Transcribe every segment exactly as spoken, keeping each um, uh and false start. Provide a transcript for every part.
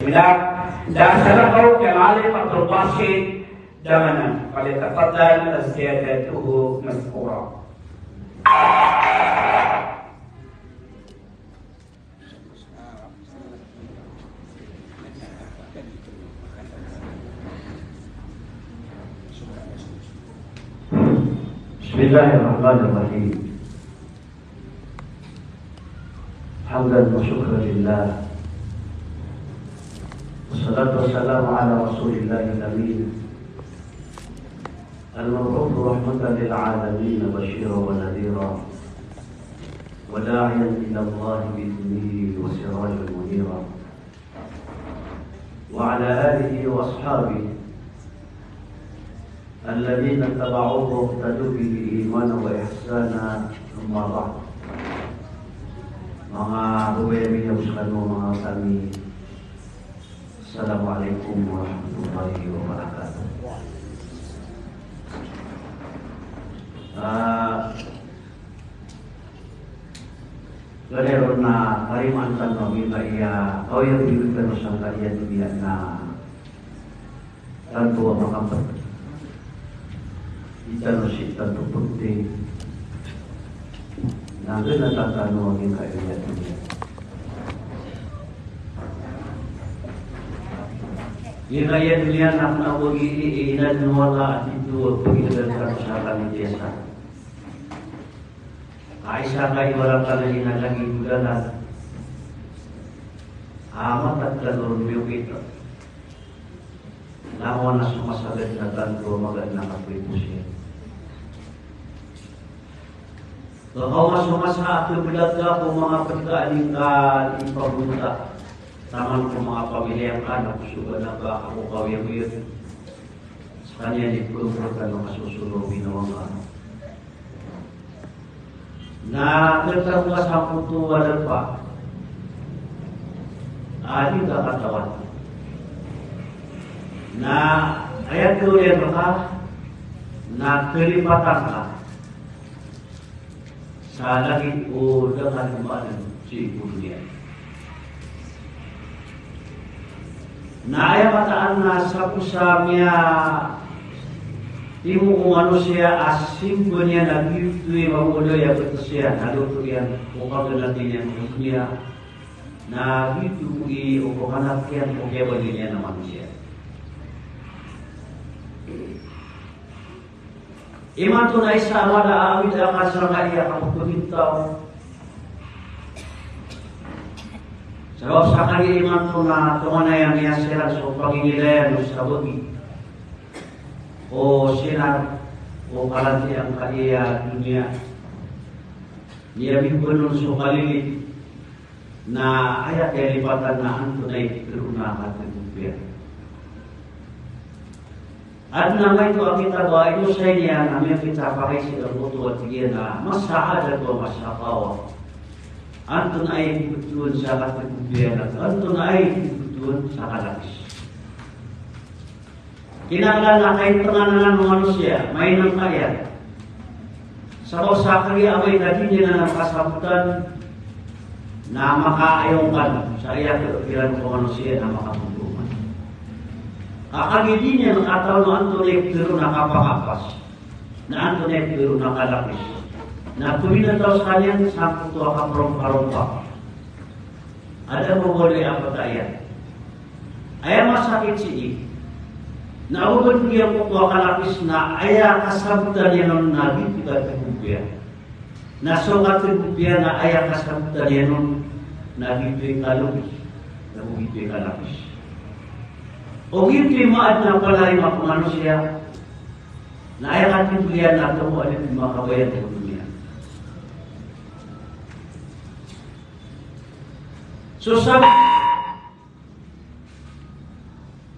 Ila, da salakaw kal alim Abdul Basit Damanan, falyatafaddal ziyadatuhu mashkura. بسم الله الرحمن الرحيم. حمدا وشكرا لله. والصلاة والسلام على رسول الله الأمين. المبعوث رحمة للعالمين بشيرا ونذيرا. وداعيا إلى الله بإذنه وسراجا منيرا. وعلى آله وأصحابه الذين اتبعوه واقتدوا به إيمانا وإحسانا. أما بعد. Manga babay a miyagosay ko, manga wata mi, Assalamu alaikum warahmatullahi wabarakatuh. Ah, Gani ron na tarimaan tano a giyangkaya kaoyagoyag tano sangkaya doniya na tanto a makapd. Di tano sii tanto pagti na ganatan tano a giyangkaya doniya. Giyangkaya doniya na kna o ba gii inadn o Allah a titho a pagilgan tano sa kalitiyasa. Ka isa ka ibarat a lagid na lagid o dalan a matag tano ron miyokit. Langon a so masagad na tanto a magaan a kapoy-poy iyan. Ka kaoma so masa a khablag ka ko manga pd ka a di ngka ipagota taman ko manga pamilya ngka na ko so ganap a kaoyagoyag. Skaniyan i pd ko tano a kasosolog o ginawa ngka. Na khatar ka sa koto a darpa a di ngka katawan. Na aya khaoyagoyag ka na khalipatan ka sa lagid o da ka di maadn sii ko doniya. Na aya mataan na sapo sa miyatimo o manosiya a simba niyan a giyoto i mambo a aya bts iyan, a loto iyan, o kaganati niyan ko doniya, na giyoto i o kaganati niyan ko kiyabaloy niyan a manosiya. Imanto na isa a mala a awid a kasangkaya a kapagpagintaw. Sabap sa kagiya imanto na tonganay a miyasiran so paginilayan o sabagi o sinar o kalanti angkaya doniya. Niya mimbanon so kalilid. Na aya kiyalipatan na antonaa i pitharo na katgopiya. Adn a maito a kitab a inosay niyan a miyakita a pakaiza a koto a tig iyan a mas-sa'adah wa mas-shaqawah. Antonaa i pitharo sa katgopiya na antonaa i pitharo sa kalapis. Kinanglan a kaitngan anan o manosiya, mainangkaya. Sabap sa kagiya amay ka di niyan anan kasabotan, na makaayong ka sa aya kiran ko manosiya na makapondongan. Ka kagiya di niyan katawan o antonaa i pitharo na kapakapas, na antonaa i pitharo na kalapis, na pminataw skaniyan sangkoto a kapromparompa. Adn a mawali a patayan. Aya masakit sii na o ba dn giyangkoto a kalapis na aya kasabotan iyan on na giyoto i katgopiya. Na so katgopiya na aya kasabotan iyan on na giyoto i kalobis, na giyoto i kalapis. O giyoto i maadn a palaya ko manosiya, na aya katgopiya na tomo a di makabayad ko doniya. So sabap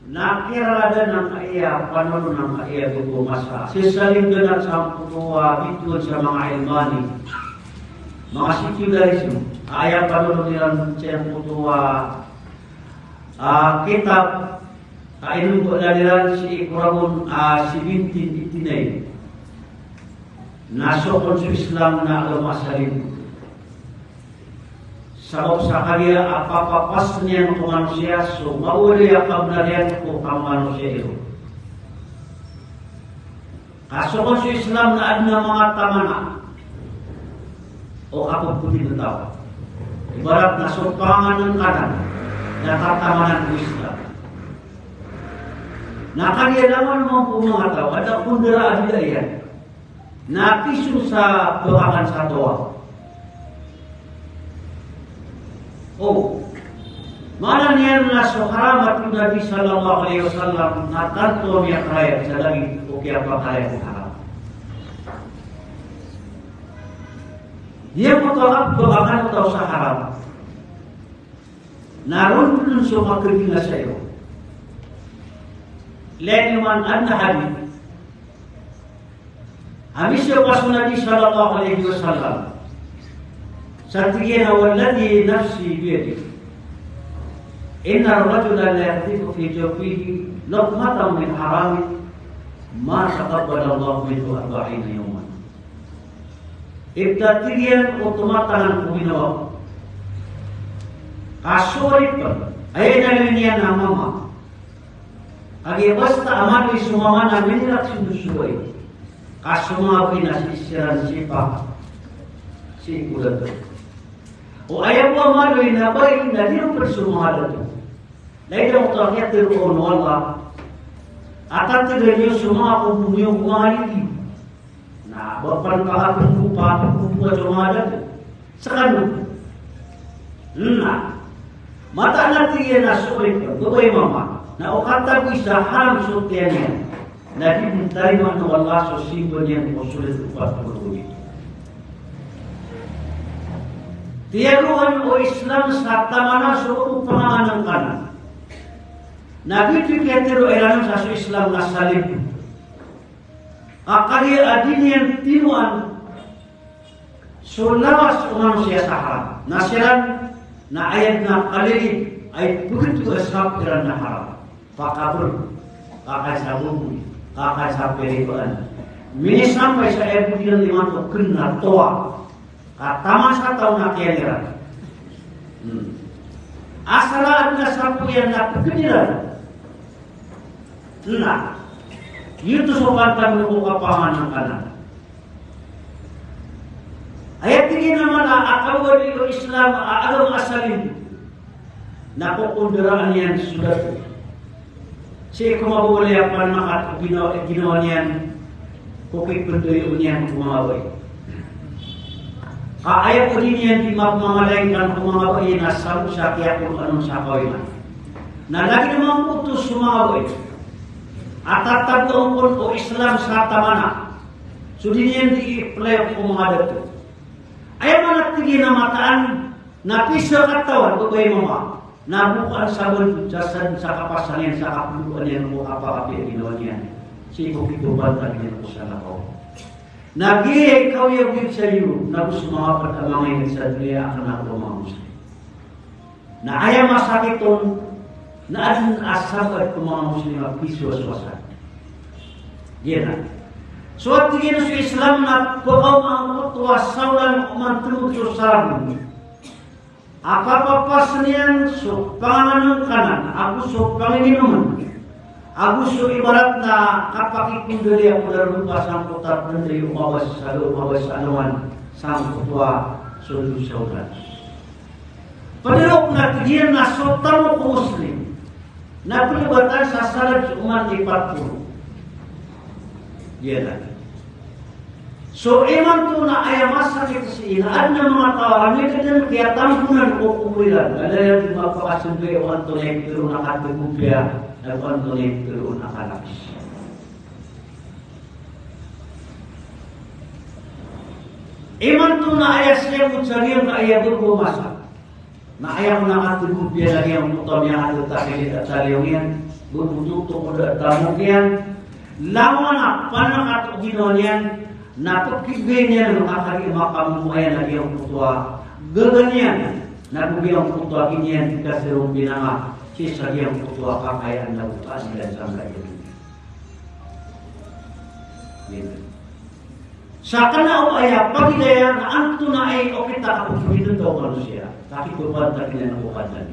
na kiyararadan angkaya panolon angkaya gogo masa. Sii sa linggan a sangkoto a bitowan sa manga ilmani, manga secularism, aya panolon iran sangkoto a, a, kitab a inonggolalan iran sii ko ragon a seventeen eighty-nine. Na so kon so Islam na agama a salib. Sabap sa kagiya a papapas niyan ko manosiya so mawali a kabnar iyan ko kamanosiya iyan. Ka so kon so Islam na adn a manga tamana o kapagpotibetaw. Ibarat na so panganengkanan na tatamanan ko Islam. Na kagiya langon mambo o manga taw a da kon dara a bida iyan. Na kiso sa pekakan sa towa. O, maana niyan na so karamat o Nabi sallallahu alaihi wasallam na tanto a miyakarayag sa lagid o kiyapakarayag o haram. Giyangkoto a pekakan o taw sa haram na ron dn so makadinga sa iyo. Ilay niyo man adn a hadith a misowa so Nabi sallallahu alaihi wasallam sa tig iyan a, "Walladhi nafsi biyadihi, innar rajula la yaqdhifu fi jawfihi luqmatan min haramin ma taqabbalallahu minhu arba'ina yawman." Ibtad, tig iyan, o tomatangan ko ginawa ko, ka so oripn, aya inaloy niyan a mama, kagiya basta a maloy so mama na minirak so dosa, ka so manga bai na sii siran sipa sii ko dato. O aya bo a maloy na bai na di ron pd so manga dato. Lagid o kiyatharoa o Allah a tatgn iyo so manga kompo niyo ko manga lidi. Na ba pn pakapngkopa, pngkopa so manga dato. Skano. Na mataan a tig iyan a so oripn, babay, mama, na o katago sa haram so tiyan iyan, na di dn tarimaan o Allah so simba niyan ko sold o pat polo. Tiyaroan o Islam sa tamana so panganengkanan. Na giyoto i kiyatharo iran sa so Islam na salim. Ka kagiya a di niyan tinoan so lawas o manosiya sa haram, na siran na aya dn a kalilid a ipgto a sabap iran na haram. Pakabr, kaka sa boboy, kaka sa piriwaan. Minisampay sa aya bo iran imanto kna towa. Ka taman sa taw na kiyangiran. Hmm. Asal a adn a sapo iyan na pkd iran. Na giyoto so pantag o kapanganengkanan. Aya tig iyan a mala a kawari o Islam a agama a salim na kokondaraan iyan so dato. Sii ko mababaloy a panangat o ginawa, ginawa niyan ko kipndoyo niyan ko manga bai. Ka aya bo di niyan di mapmamalingkan ko manga bai na sabot sa kiyakoloan on sa kawingan. Na lagid mambo oto so manga bai a tatagoan kon o Islam sa tamana. So di niyan di i-apply ko manga dato. Aya maana tig iyan a mataan na pisa katawan, babay, mama, na bokaan sa bal, sa, sa, sa kapasang iyan, sa kapoloan iyan ko kapakapiya ginawa niyan. Sii ko kitoban tagi niyan ko salakaw. Na giya i kaoyagoyag sa iyo na go so manga pd a manga ingd sa doniya a kna o manga Muslim. Na aya masakit on na adn a sabaad ko manga Muslim a pisowasowasan. Giyanan. So a tig iyan so Islam na pkaoma angkoto a saolan oman tmod so sarag on a kapapas niyan so panganengkanan ago so pangininomn ago so ibarat na kapakikondaliya ko darodopa sangkoto a pnday o mabasa, o mabasa a alongan sangkoto a soled o saolan. Pd roo na tig iyan na so tamok o Muslim na plbatan sa salag so oman i pat polo. Giyanan. So imanto na aya masakit sii na adn a manga taw a miyakadn kiyatamponan ko kobor iran, na da iran di mapakasmbay o antonaa i pitharo on a katgopiya, ago antonaa i pitharo on a kalapis. Imanto na aya siyamot sa giyangkaya a masa na aya kon a katgopiya na giyangkoto a miyakatatakilit a taliyong iyan, go bo totokod a tamok iyan, langon a panakat o ginawa niyan, na pkibgay niyan a kagiya makamomoayan a giyangkoto a gaga niyan, na go giyangkoto a gii niyan di katharo on binanga sii sa giyangkoto a kakayaan na go kaadilan sangkai a doniya. Giyanan. Sakn a o aya pagilaya na antonaa i okit a kapagpagitataw o manosiya. Takito pantag iyan ko Kadnan.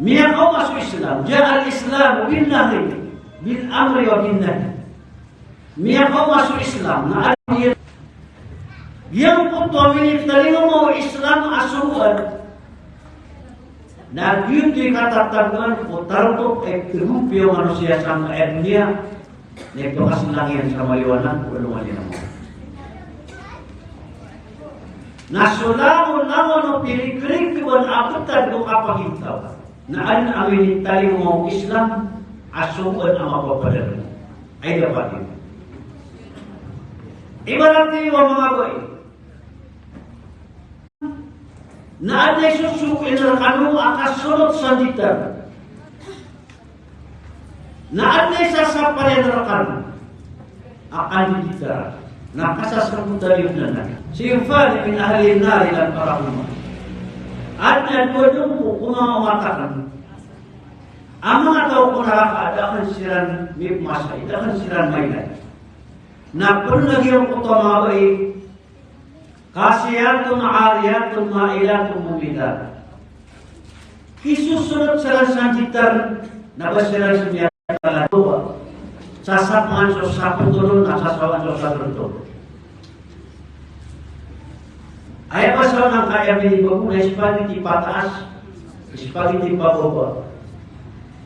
Miyakaoma so Islam, jaa al-Islam bin nahyi, bil amri wa bin nahyi. Miyakaoma so Islam na aya giyangkoto a minitalingoma o Islam a sogoan. Na giyoto i katatagoan ko tarotop a ipthagompiya o manosiya sangkaya doniya, na ipakaslang iyan sa maliwanag ko alongan iyan a mawri. Na so langon-langon o pirikrikban a btad o kapagitaw, na adn a minitalingoma o Islam a sogoan a mapapadalm. Ay dapat iyan. Ibarat iyo a manga bai na adn a isosogo iyan rkano a kasolot sa nditar. Na adn a isasapar iyan rkano a kandiditar. Na kasasrbotan iyo dn anan. Sinfani min ahli nari lam arahuma. Adn a dowa dngko ko manga omat akn a manga taw ko naraka a da akn siran mipmasa, da akn siran mailay. Na pd na giyangkoto a manga bai Kasiyatun ariyatun ma'ilatun mumilat. Kisosolot siran sa nditar, na ba siran sa miyakala dowa. Sasapangan so sapotol on, na sasapangan so sapotol. Aya ba sa angkaya minibago na spaghetti pataas, spaghetti pababa.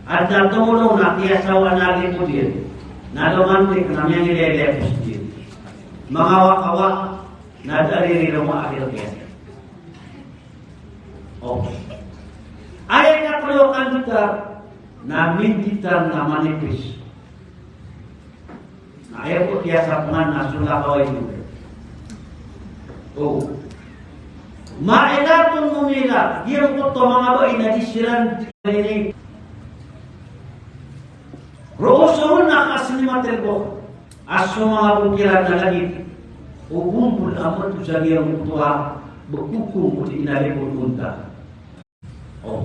Adn a tomolong na kiyasawa na limo diyan. Na lomantik na miyangilaya ko sdn. Manga wakawa, na da a ririroma a akhir kiyan. O. Aya katlo a kanditar, na minditar na manipis. Na aya bo kiyasapangan na so lakaw a ino. O. Ma'ilatun mumilat, giyangkoto a manga bai na di siran ini. Ru'usuhunna ka asnimatil bukht. A so manga bok iran na lagid o bombol a mato sa giyangkoto a bkokong odi na lipon o onta. O.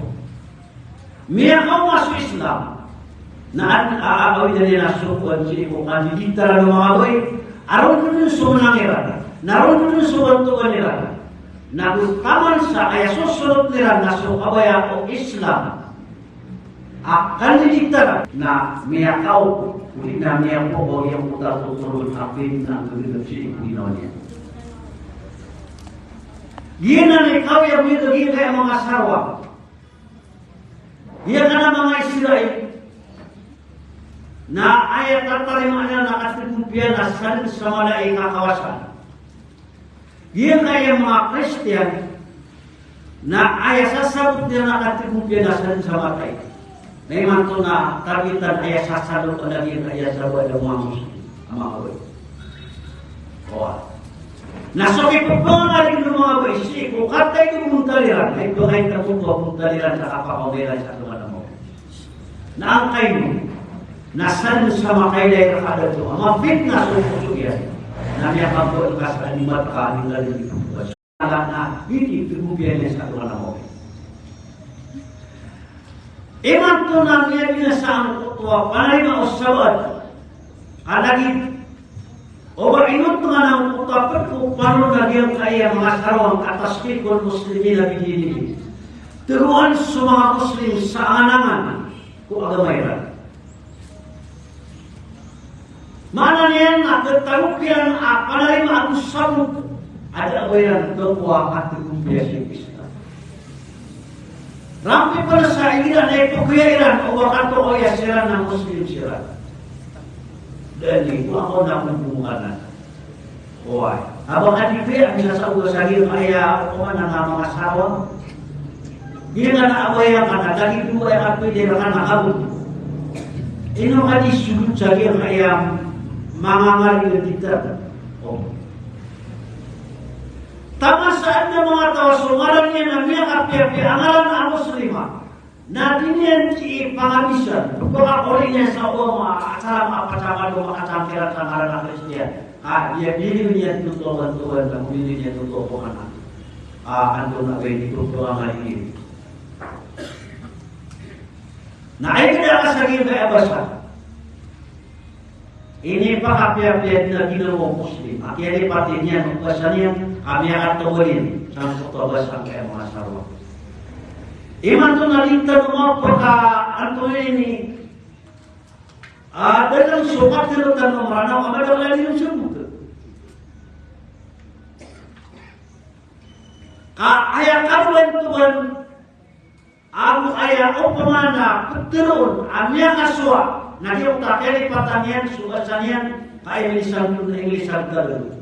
Miyakaoma so Islam. Na adn a, a, awid iyan a sogoan sii ko kandiditar o manga bai a ron dn so mnang iran, na ron dn so bantogan iran. Na go taman sa aya sosolot iran na so kabaya o Islam a kandiditar na miyakaw, odi na miyapoon giyangkoto a totoro a pn na gagagap sii ko ginawa niyan. Giyanan i kawya a miyagagiyangkaya a manga sarwa. Giyangkanan a manga Israel na aya tatarimaan iran a kathagompiya na sadn sa mala i kakawasaan. Giyangkaya manga Kristiyan na aya sasabot iran a kathagompiya na sadn sa matay. Na imanto na targetan aya sasadokan a giyangkaya sabot a manga Muslim a manga bai. Oway. Na so kippangalign o manga bai sii ko katay ko bontal iran, na ipangait a bontal iran sa kapakaoma iran sa alongan a mawri. Na angkaino, na sadn sa makailay rka a dato a mafitna so poso iyan, na miyakapoon ka sa animat ka a di ka lagid i phoon ka sa ala na gii i pagompiya niyan sa alongan a mawri. Imanto na miyabinasa angkoto a panarima o sabaad a lagid o ba inontongan angkoto a pd ko panoron a giyangkaya manga sarwa a tasfikul muslimina bidinihim. Teroan so manga Muslim sa angan-angan ko agama iran. Maana niyan na ketago kiran a panarima ago sabot a da a ba iran tokowa a kathagompiya sii ko Islam. Rampi pn sa igira na ipokiya iran o ba katoaya siran na Muslim siran. Da niyan ko ako na pnbokanan. Oway. A ba ka di kiya, bisa sa oga sa giyangkaya, o man a manga sarwa. Giyangkanan a ba aya ka na lagid o ba aya ka pwede rka na kabot. Ino ka di sodot sa giyangkaya manga ngari a gitar. O. Taman sa adn a manga taw a so ngaran iyan na miyakapiyapiya a ngaran a Muslima. Na di niyan dii pangabisan, pakaori niyan sa o manga acara, manga pacaman, manga kacaman kiran sa ngaran a Kristiyan. Ka di niyan dii niyan totowan, totowan, na di niyan totowan ko kanan. A, antonaa ba ini totowan a ini. Na aya kada a kasagir ka aya basa. Inipakapiyapiya dn a ginawa o Muslim a kiyalipati niyan o basa niyan a miyakatawalin sangkoto a basa angkaya manga sarwa. Imanto na di tano mapaka antonaa ini a da dn so katero tano Mranaw a madakl a di dn sabot. Ka aya kadowa niyan oto ban ago aya opama na pteroon a miyakasowa na giyoto a kiyalipatan iyan so basa niyan ka English an, English an Tagalog.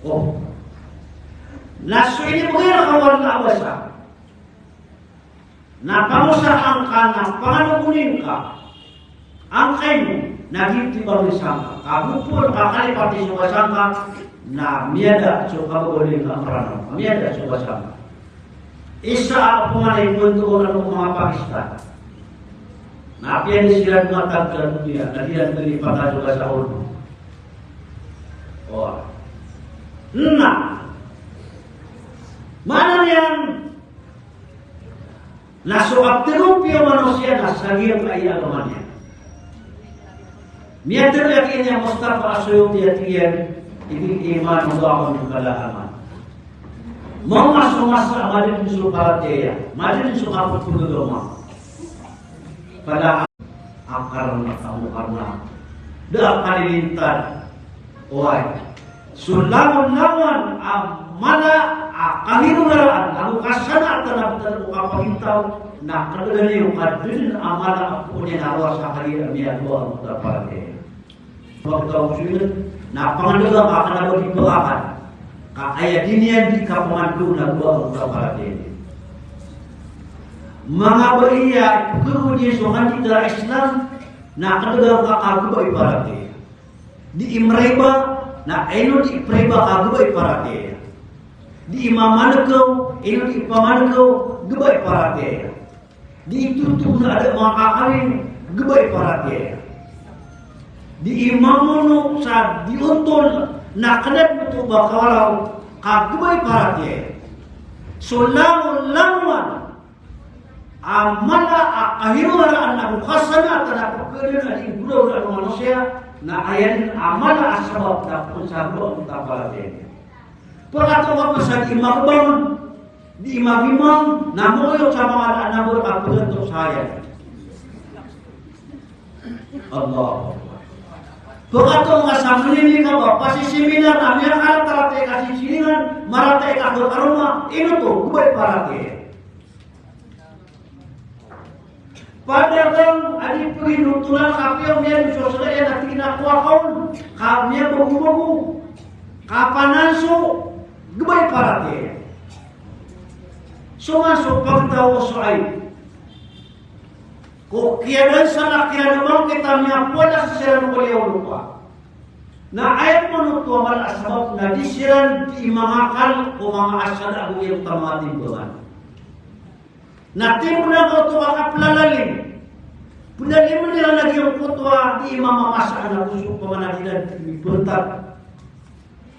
O. Na so inibgay rka o Allah a basa na pangosahan ka na panganogonin ka angkai mo na giyoto i bangsa ngka. Ka bo pn ka kalipati so basa ngka na miyada so kababaloy ngka a Mranaw. Miyada so basa ngka. Isa a opama na ipoon oto o manga Pakistan. Na apiya di siran matag sa doniya, na di iran kalipatan so basa Urdu. O. Na. Maana niyan na so kaptero piya o manosiya na sa giyangkai a agama niyan. Miyatharo iyan a Mustafa As-Suyuti a tig iyan, "Idhil iman dha'fun fala aman." Manga so masa a madadn so paratiyaya, madadn so kapagagama. Fala aman. Akar na tamo karna da a kalilintad. Oway. So langon-langon a mala a kahiroraan ago kasanaatan a btad o kapagintaw na kdgan iyo ka da dn a mala a poon iyan a rowar sa kaliyo a miyadowa angkoto a paratiyaya. Pagtaw so ingd na pangandagang ka kna ba di pagakal ka aya di niyan di kapamandao na dowa angkoto a paratiyaya. Manga bai a ipkhagowad iyan so kandida a Islam na kdgang ka ka gba i paratiyaya. Di imriba na ino di ipriba ka gba i paratiyaya. Di imamankaw, ino di ipamankaw, gba i paratiyaya. Di itutu na da makakawin, gba i paratiyaya. Di imamono sa di otol na kna di oto ba kawaraw, ka gba i paratiyaya. So langon-langon a mala a kahiroraan ago kasanaatan a pkhaadn a di golaola o manosiya, na aya dn a mala a sabap na pkhaadn sa gba angkoto a paratiyaya. Pkhato ka pn sa di magbang, di magimang, na moyok sa manga na mor a pkhato sa aya. Allahu Akbar. Pkhato ka sa mnini ka ba, pasisiminar na miyakaratay ka sisiringan, maratay ka karoma, ino oto, gba i paratiyaya. Padagang a di paginotolan ka piya o miyadosa so sala iyan a tig iyan a kowa ka on, ka miyabagobago, ka pananso, gba i paratiyaya. So man so pagtaw o Shu'aib. Ko kiyadansa na kiran o bangkit a miyapoda siran ko liyawaw lopa. Na aya pman oto a mala a sabap na di siran di mangakal ko manga asad ago iyan oto a manga timbangan. Na timbang oto ka kaplalalim. Plalim iran a giyangkoto a di mamamasa na oso pamana di iran di mibantag.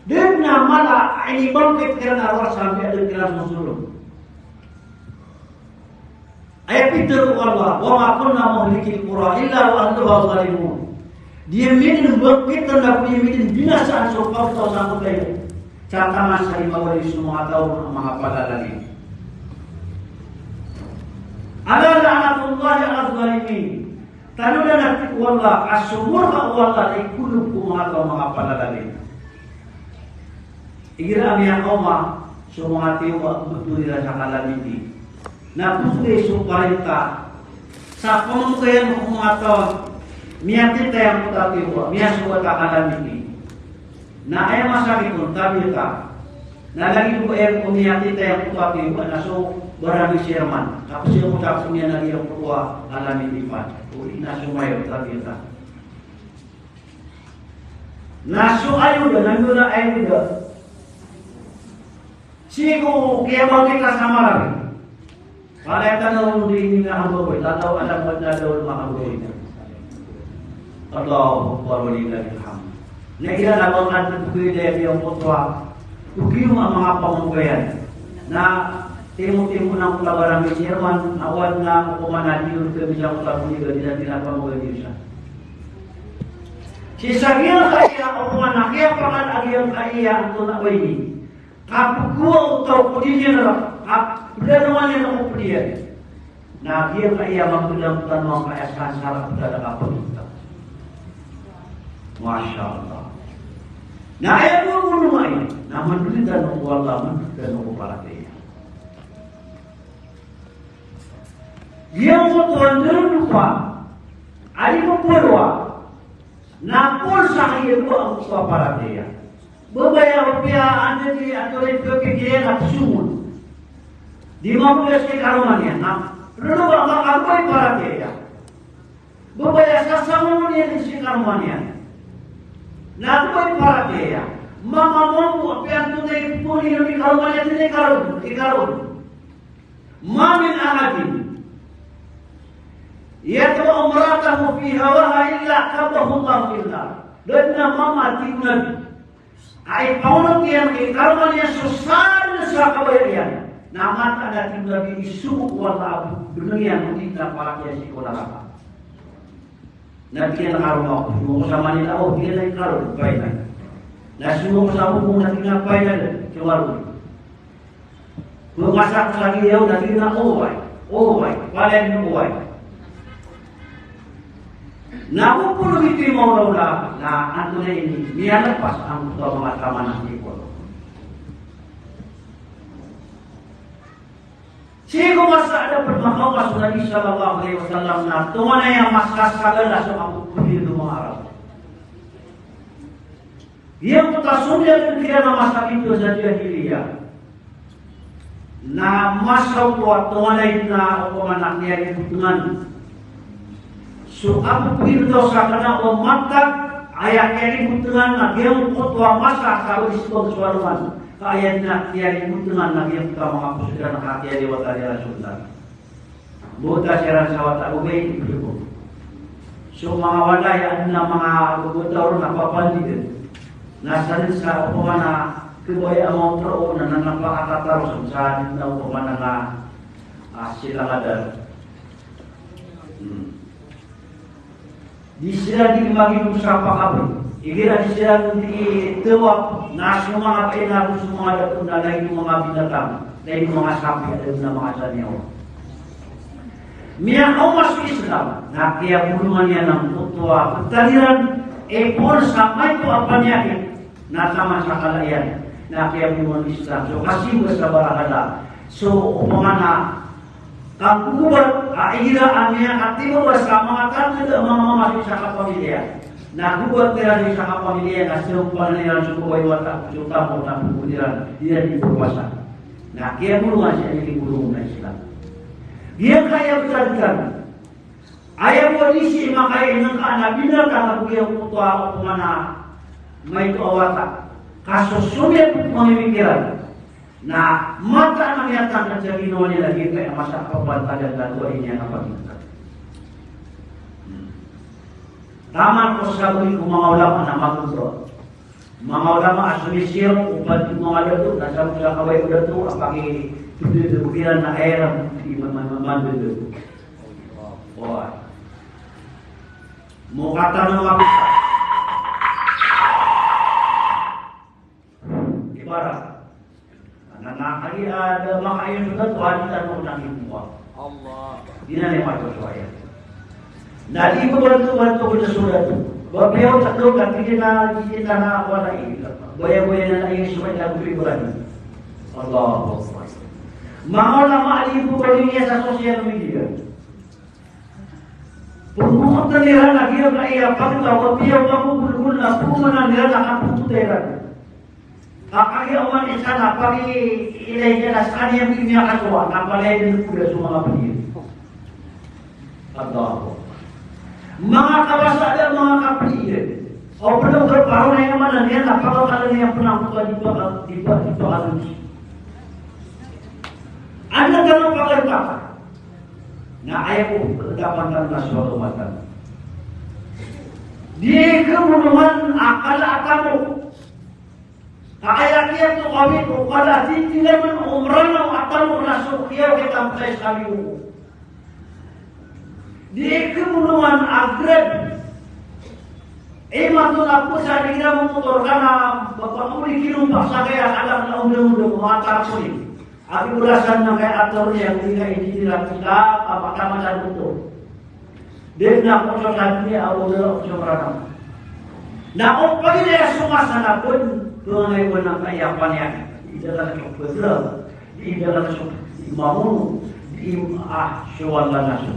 Da dn a mala a inibangkit kiran a rowar sa miyada kiran so zolom. Aya pitharo o Allah, "Wa ma kunna muhlikil qura illa wa ahluha zalimun." Di ami dn bangkitn ago di ami dn binasaan so pagtaw sangkoto a aya. Sa taman sa di mawali so manga taw a manga palalalim. Ala la'natullahi ala zalimin. Tanodan a tig o Allah, a so morka o Allah na ikolog ko manga taw a manga palalalim. Igira a miyakaoma so manga tiyoba a bthoon iran sa kalamiti. Na pzogay so parinta sa pamamagayan ko manga taw a miyatitay angkoto a tiyoba, miyasogat a kalamiti. Na aya masakit on, tabiya ta. Na lagid o aya ko miyatitay angkoto a tiyoba na so barangay chairman. Ka pziyangkoto a ko miyanagi angkoto a kalamiti pn. O di na so mayor, tabiya ta. Na so ayoda, na miyona ayoda. Sii ko kiyabangkit a sa marani. Palaya tano ron di ini na hambagoy, tataw alam ba na daw mahambagoy na. Allahu Akbar walillahil hamd. Na iran a ba ngka dn pkhailay a giyangkoto a pkhaiyoma a manga pamamagayan. Na timo-timo na ko labaran i chairman, awan na ko komana di ron khabisa ko tabuni ga di na di na pamagayan di sa. Sii sa giyangkaya a opama na kiyapakay a giyangkaya antonaa ba ini, kapgowa o taw ko di niyan ra, kapdanowan iyan ko pd iyan. Na giyangkaya mapdam tano angkaya sansara pd a da kapagita. Masha Allah. Na aya bo a gonong ai na mandod tano ko Allah, mandod tano ko paratiyaya. Giyangkoto a ndodon pa a di maporoa na pon sa kiyabowaan ko paratiyaya. Babaya o piya anda di ato rin pepikir iyan a psomod. Di mamodas ki karoma niyan na roo ba makabay paratiyaya. Babaya sa samono niyan si karoma niyan. Na babay paratiyaya. Mamamambo a piya antonaa i poni niyan i karoma niyan, di karon, di karon. Ma min ahadin yatba'u imra'atahu fi hawaha illa kabbahu Allahu fin nar. Da dn a mama a tig o Nabi a ipangonot iyan ki karoma niyan so sadn sa kabaya iyan, na mataan a tig o Nabi, isogo o Allah a bnng iyan o di na paratiyaya sii ko naraka. Na tig iyan a karoma ko, sogo ko sa Manila, o, tig iyan a karoma, pay na. Na sogo ko sa Hong Kong, na tig iyan a pay na dn, so karoma. Pmasa ko sa Riau, na tig iyan a oway, oway, palaya dn oway. Na ko polo gioto i maolaola, na antonaa ini, miyalpas angkoto a manga taman a sii ko. Sii ko masa a da pn makaoma so Nabi sallallahu alaihi wasallam na tonganay a masa a sagala so kapopodil o manga Arab. Giyangkoto a somiyag kiran a masa a pito sa jahiliya. Na masa oto a tonganay na opama na kiyaribotengan. So kapopodil o sa kna o matag a aya kiyaribotengan na giyangkoto a masa a sabagi so alongan. Ka aya dn a kiyaribotengan na giyangkoto a manga poso iran a kiyariwatan iran so ndar. Bota siran sa wata o Ubay ibn Ka'b. So manga walay a adn a manga bobota ron a papandi dn. Na sadn sa opama na kabaya a manga tro na, na, na pakatataros sa adn a opama na, na, ah, sila ngadar. Hmm. Di siran di maginom sa pakabn. Igira di siran di tawaf, na so manga pinago so manga dato na lagid o manga binatang, lagid o manga sapi, lagid o manga saniyawa. Miyakaoma so Islam, na kiyabolongan iyan angkoto a btad iran, ipoon sa maito a paniyakit, na taman sa kala iyan, na kiyabolongan o Islam. So kasimba sa barakala, so opama na Kagobat a igira a miyakatimo ba sa manga tanda a manga mama sii sa kapamilya. Na gobat iran sii sa kapamilya na sii panan iran so babay wata, so tamok na pogod iran, iran di pphowasa. Na kiyabolongan sii a inibolong na Islam. Giyangkaya btad tano. Aya bo a di sii makainengka na binatang a bo giyangkoto a opama na maito a wata. Ka so somiyap ko pamimikiran. Na mataan a miyatangkd sa ginawa niyan lagid a masa a papantagan na dowa ini a kapagingka. Hmm. Taman ko sabagi ko manga ulama na magonto. Manga ulama a somisiyong o pantag o manga dato, na sabagi sa kabaya o dato a pakipdodog iran na aya iran di ma-, ma-, ma-, mandodog. Oway. Mokatan o manga Ibarat. Na, na, agi, ah, da makayon so dato, adi tano nangimba. Allah. Di na niyan matosowa iyan. Na di ko banto-banto ko na so dato. Ba piyaw sa dato, na di na, di na na, wala i. Baya-baya na na iyan so kanya ko Ibrahim. Allahu Akbar. Manga ulama di ko baliya sa social media. Pagbukotan iran a giyangkaya pagtaw a piyaw a mabulbul na pagmanan iran a kapagbukotan iran. Ka kagiya oman i isa na pag-ilay niyan a skaniyan di miyakasowa, na palaya dn ko da so manga pd iyan. Allahu Akbar. Manga kabasa da manga kapd iyan. O pd o kaparo na iyan man iyan na pagakala niyan pn angkoto a di pa, di pa, di pa, di pa. Anda tano pagartaka. Na aya ko pagdapan tano na so agama tano. Di khabolongan a kala a tamok. Ka aya kiyatokawi ko kala a titilaman o Mranaw a tamok na so kiyaw kita mkay sa liyo ko. Di khabolongan a grade. Imanto na pos a di iran momotor ka na ba pakaoli kilompa sa kaya ka alang na ondang-ondang ko manga tarpaulin. Ati bolasan na kaya ator iyan, di na initira kita a patamadan oto. Di na ko so sa doniya a oto so marata. Na o pagilaya so masa na pon, pangangay ko na kaya paniyan. Ida ka na so pagilaya. Di iran so mamono, di, ah, so wala na so.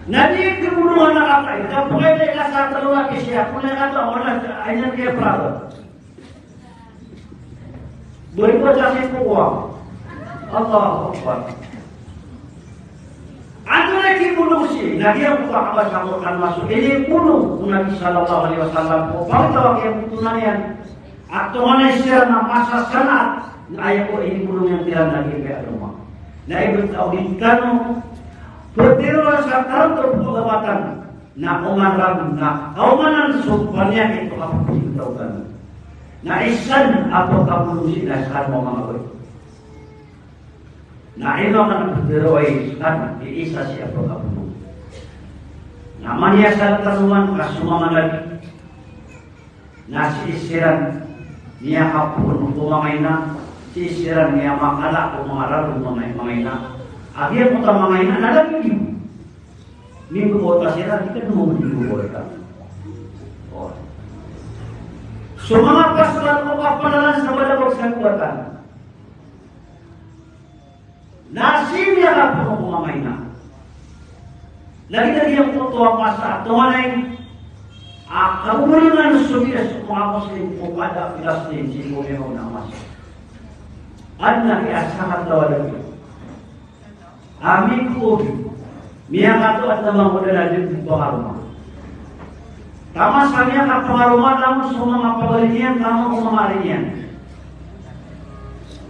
Na di kebonohan a katay, na pagay na ika sa telo a kisiya, pagay na ika sa wala, ay na kaya prado. Beri ko sa si Kuwa. Allahu Akbar. Antonaa i kibonong sii, na giyangkoto a kabasa ko rkano a so inibono o Nabi sallallahu alaihi wasallam ko pangataw a kiyabonongan iyan. Antonaa i siran a masasanaat, na aya ko inibono iyan kiran na giya a roma. Na ibt a odi tano, ptharoon sa tarotop o pagawatan, na oman ragon, na kaomanan so paniyakit o kapagpintaw tano. Na isa a pkabonong sii na skano a manga bari. Na ino ka na ptharoa i skano i isa sii a pkabonong. Na maniyasal tano man ka so manga nabi. Na sii siran miyakapoon ko manga ina, sii siran miyamakala ko manga ragon o manga, manga ina. A giyangkoto a manga ina na lagid iyo. Mimbobotas iran, di ka dn mambo mimbobotas. O. So manga pasolan o kapalalan sa balabag sa kowatan. Na sii miyakapoon ko manga ina. Lagid a giyangkoto a masa a tonganay a kagogolingan so bilas o manga Muslim ko kada a Filistin sii ko miyaona a masa. Adn a kiyasakataw a lagid. Ami ko obi, miyakatoat na mangkoda na di pangaroma. Taman sa miyakapangaroma, taman so manga pagari niyan, taman so manga ari niyan.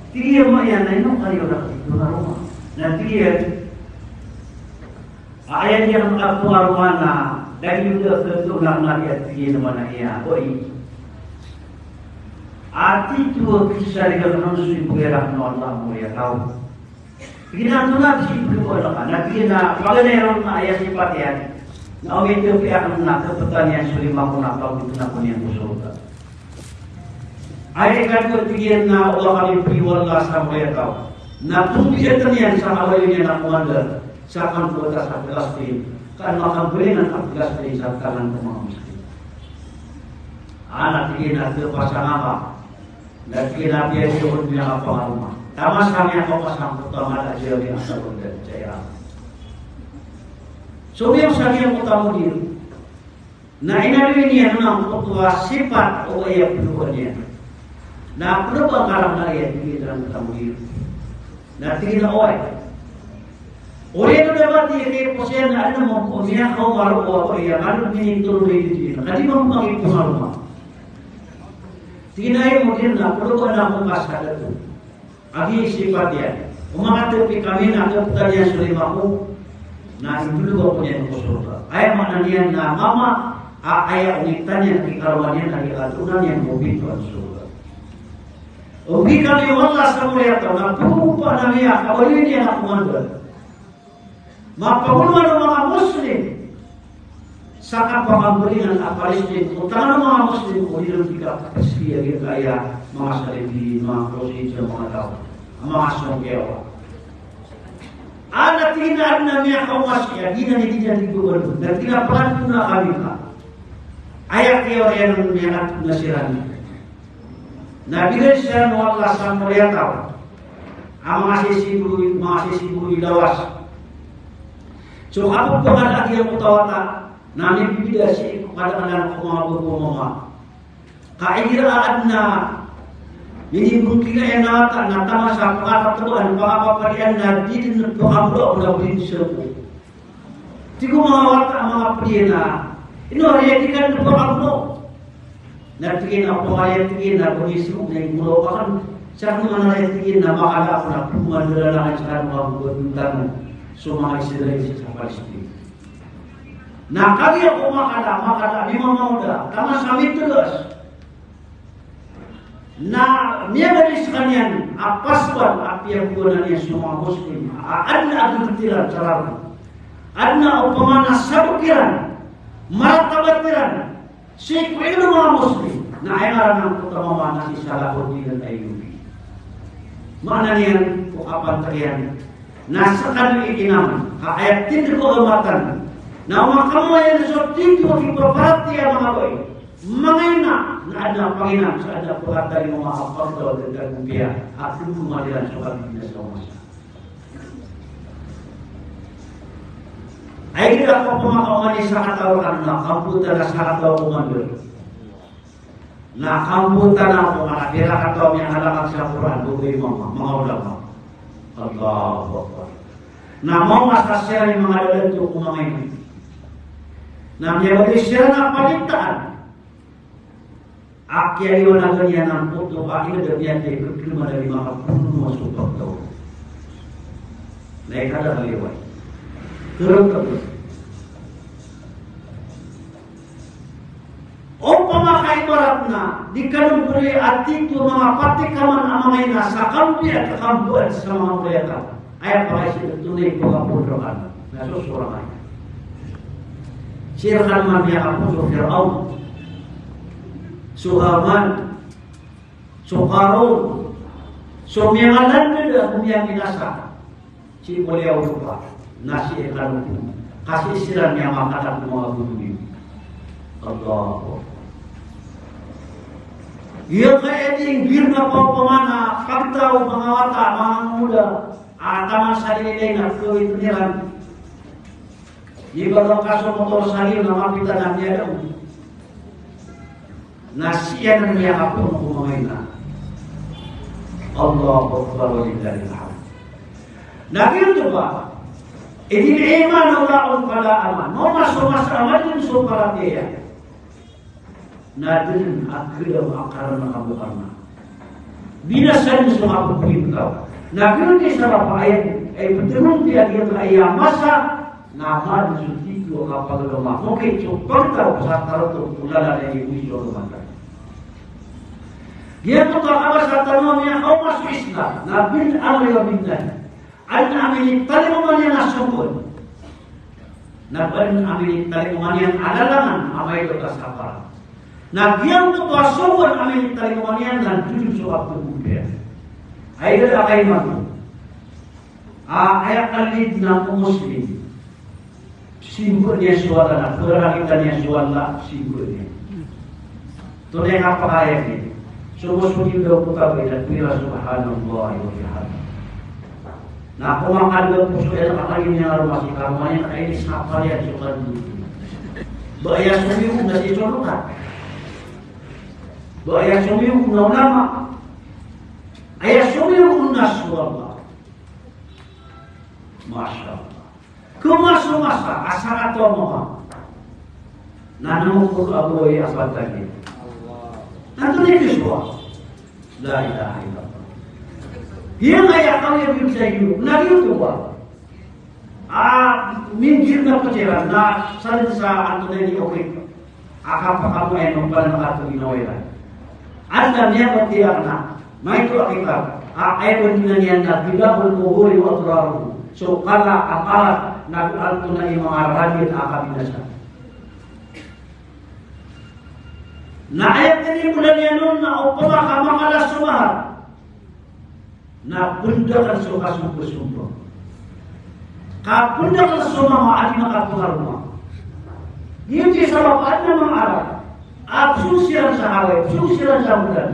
Tig iyan, "Mama, ino ka di pangaroma?" Na tig iyan, aya niyan a pangaroma na, lagid o da a katoon akn a, tig iyan, mama, aya, oi. Ati to a kisariga akn on so ipoon iran o Allah a mori a taw. Tig iyan a antonaa i sii ko Allah ka, na tig iyan a paganay ron na aya sipat iyan. Na o miyatpi akn na kaptan iyan so lima ko na pagotn ako niyan ko sorga. Aya ikadowa, tig iyan a o ba kami piwala sa mori a taw. Na pmbiyatan iyan sa kawali niyan a commander sa kan ko ta sa Palestine. Ka an makamblingan a Palestine sa tangan ko manga Muslim. Ana, tig iyan a kapasang ka. Na tig iyan a apiya di ako miyakapangaroma. Taman sa miyakaopama ko taman a di ako miyakapangaroma sa Iran. So, miyakaopama ko taman a di. Na inaloy niyan angkoto a sipat o aya ploan iyan. Na ploan ka rakn a aya, tig iyan, taman a di. Na tig iyan a oway. Oriyan o da a ba di kay posiyan na adn a mambo miyakaoma roo a aya, kano minitoro na aya, tig iyan. Ka di mambo kagiya pangaroma. Tig iyan a aya model na ploan ako ka sa dato. A giya i sipat iyan. O makatpi kami na kaptan iyan so lima ko, na indolog ako niyan ko sorga. Aya maana niyan na mama, a aya onitan iyan, kikaroma niyan, na giya katonan iyan ko pinto a sorga. O bgi kami o Allah sa mori a taw, na pmbopa na miyakawali niyan a commander. Mapagoloman o manga Muslim sa kapakamblingan a Palestine, o tangan o manga Muslim, o di ron di kapaspi a giyangkaya manga salib, manga crusade, manga taw a manga song kiyawa. Ana, tig iyan a adn a miyakaoma sii a giyanan i di niyan di gogoln. Na tig iyan a pagantona kami ka. Aya kiyaoriyan on miyakatona siran. Na bigay siran o Allah sa mori a taw a manga sisibolo, manga sisibolo i lawas. So kapagpangadaan iyan ko tawata, na mibibida sii ko kadaklan ko manga babo a mama. Ka igira a adn a minibongkinga iyan a wata, na taman sa pakatatawaan, pakapapadian, na di dn pakabola o na di dn sako. Tig o manga wata a manga pd iyan a, ino, aya di ka dn pakabola? Na tig iyan a, opama aya, tig iyan, na pamismo na ibola akn, sa kn man aya, tig iyan, na makala ako na pmandala akn sa kn a manga babay tano so manga Israel sa Palestine. Na kagiya ko makala, makala, di mamangda, taman sa mitegas. Na miyabaloy skaniyan a pasowan a piyagowanan iyan so manga Muslim a adn a gogoti iran sa laro. Adn a opama na sabok iran Maratabat iran sii ko ino manga Muslim na aya ngaran angkoto a mama na si Salahuddin Al-Ayyubi. Maana niyan ko kapantayan na skano i inam ka aya tindg o agama tano na o makaoma iyan so titho a kipaparatiyaya a manga bai, manga ina, na adn a panginam sa adn a pkatalingoma a pagdaw a dn a gompiya a tindg o madiran so kabinasa o masa. Ay, di ka pamakaoma ni sakataw rkano na kambotan a sakataw ko mandar. Na kambotan a ko manga pira kataw miyangalakat sa Qur'an, bo ko imam, manga ulama. Allahu Akbar. Na maoma sa siran i manga dalanto ko manga ini. Na miyabaloy siran a palitaan. A kiyaliwanagan iyan angkoto a inadn iyan di kekreman a lima ka polo so pagtaw. Na ikada a liway. Kerek ka. Opama ka ibarat na di kano boli a titho a manga patikaman a manga ina sa kampiya a kakamboan sa manga moriyataw. Aya pakaiza dn oto na ipakapondrokan na so sorang aya. Sii rkano man miyakapoon so Firaun, so Haman, so Qarun, so miyangalanded a miyabinasa sii ko liyawaw o lopa, na sii rkano, ka sii siran miyamakatak ko manga goro iyan. Allahu Akbar. Giyangkaya di nggirna pa opama na pagtaw, manga wata, manga moda, a taman sa lilay na kawit iran. Di ba ka so motor sa liyo na mapita na miyada on. Na sii anan miyakapoon ko manga ina. Allahu Akbar, walillahil hamd. Na giyoto ba, idil imanu ra'un fala aman. Maoma so masa a madn so paratiyaya na dn a kdam a karna ka bo karna. Binasa dn so kapagpintaw. Na giyoto i sabap a aya i ptharoon tano a giyangkaya masa na madn so titho a kapagagama. Mokit so pagtaw sa tarotop ko lalan a igoiza o agama tano. Giyoto a kabasa tano a miyakaoma so Islam na bil amri wa bin nahy. Adn a minitalingoma niyan a songgon. Na adn a minitalingoma niyan a lalangan a maito a sapar. Na giyangkoto a songgon a minitalingoma niyan na dodon so kaptogompiya. Ay, da a kaiman. A, aya kalid na ko Muslim. Simba niyan so Allah, na perakitan iyan so Allah, simba niyan. Tonaa i kapakay iyan. So, so simba ko tabi na pira, subhanallah wa bihamdih. Na ko makadwa ko so aya na kakalin iyan a roma si karoma niyan, na ini sapar iyan so kalid. Ba aya somiyogo na si sorokan. Ba aya somiyogo na ulama. Aya somiyogo na so Allah. Masha Allah. Koma so masa a sakataw a mama na namokor a baway a pantag iyan. Na antonaa i kisowa? La ilaha illallah. Giyangkaya kawiya bin sa iyo. Na giyoto ba a minggir na ptharoon na sa dn sa antonaa i okit a kapakamoay mambalan a kato ginawa iran. Adn a miyabatiya na maito a kitab a aya bo dn iyan na Dhila'ul Quhuri wa Adraruhu. So kala a kalat na go antonaa i manga ranin a kabinasa. Na aya tinimbol iyan on na opama ka makala so mahar na pndakl so kasomba-somba. Ka pndakl so mama a di makapangaroma. Giyoto i sabap a adn a manga Arab a pzong siran sa haway, pzong siran sa modan.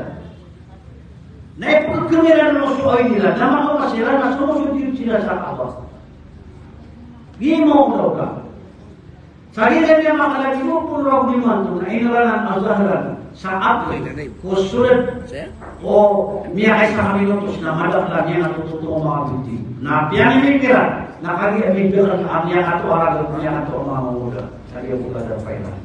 Na ipkhakiran o so awid iran, na makaoma siran na somosodiyod siran sa Kaaba. Giya i manga oda-oda. Sa giya niyan makalagid o polo ragon imanto na inoranan a Zahran sa Apple ko soled o miyakaisa ka minutos na madakl a miyakatototo o manga bodi. Na piyamimikiran na kagiya mibikal a miyakatoaragan, miyakatoamamawda. Sa giya ko kadar pairan.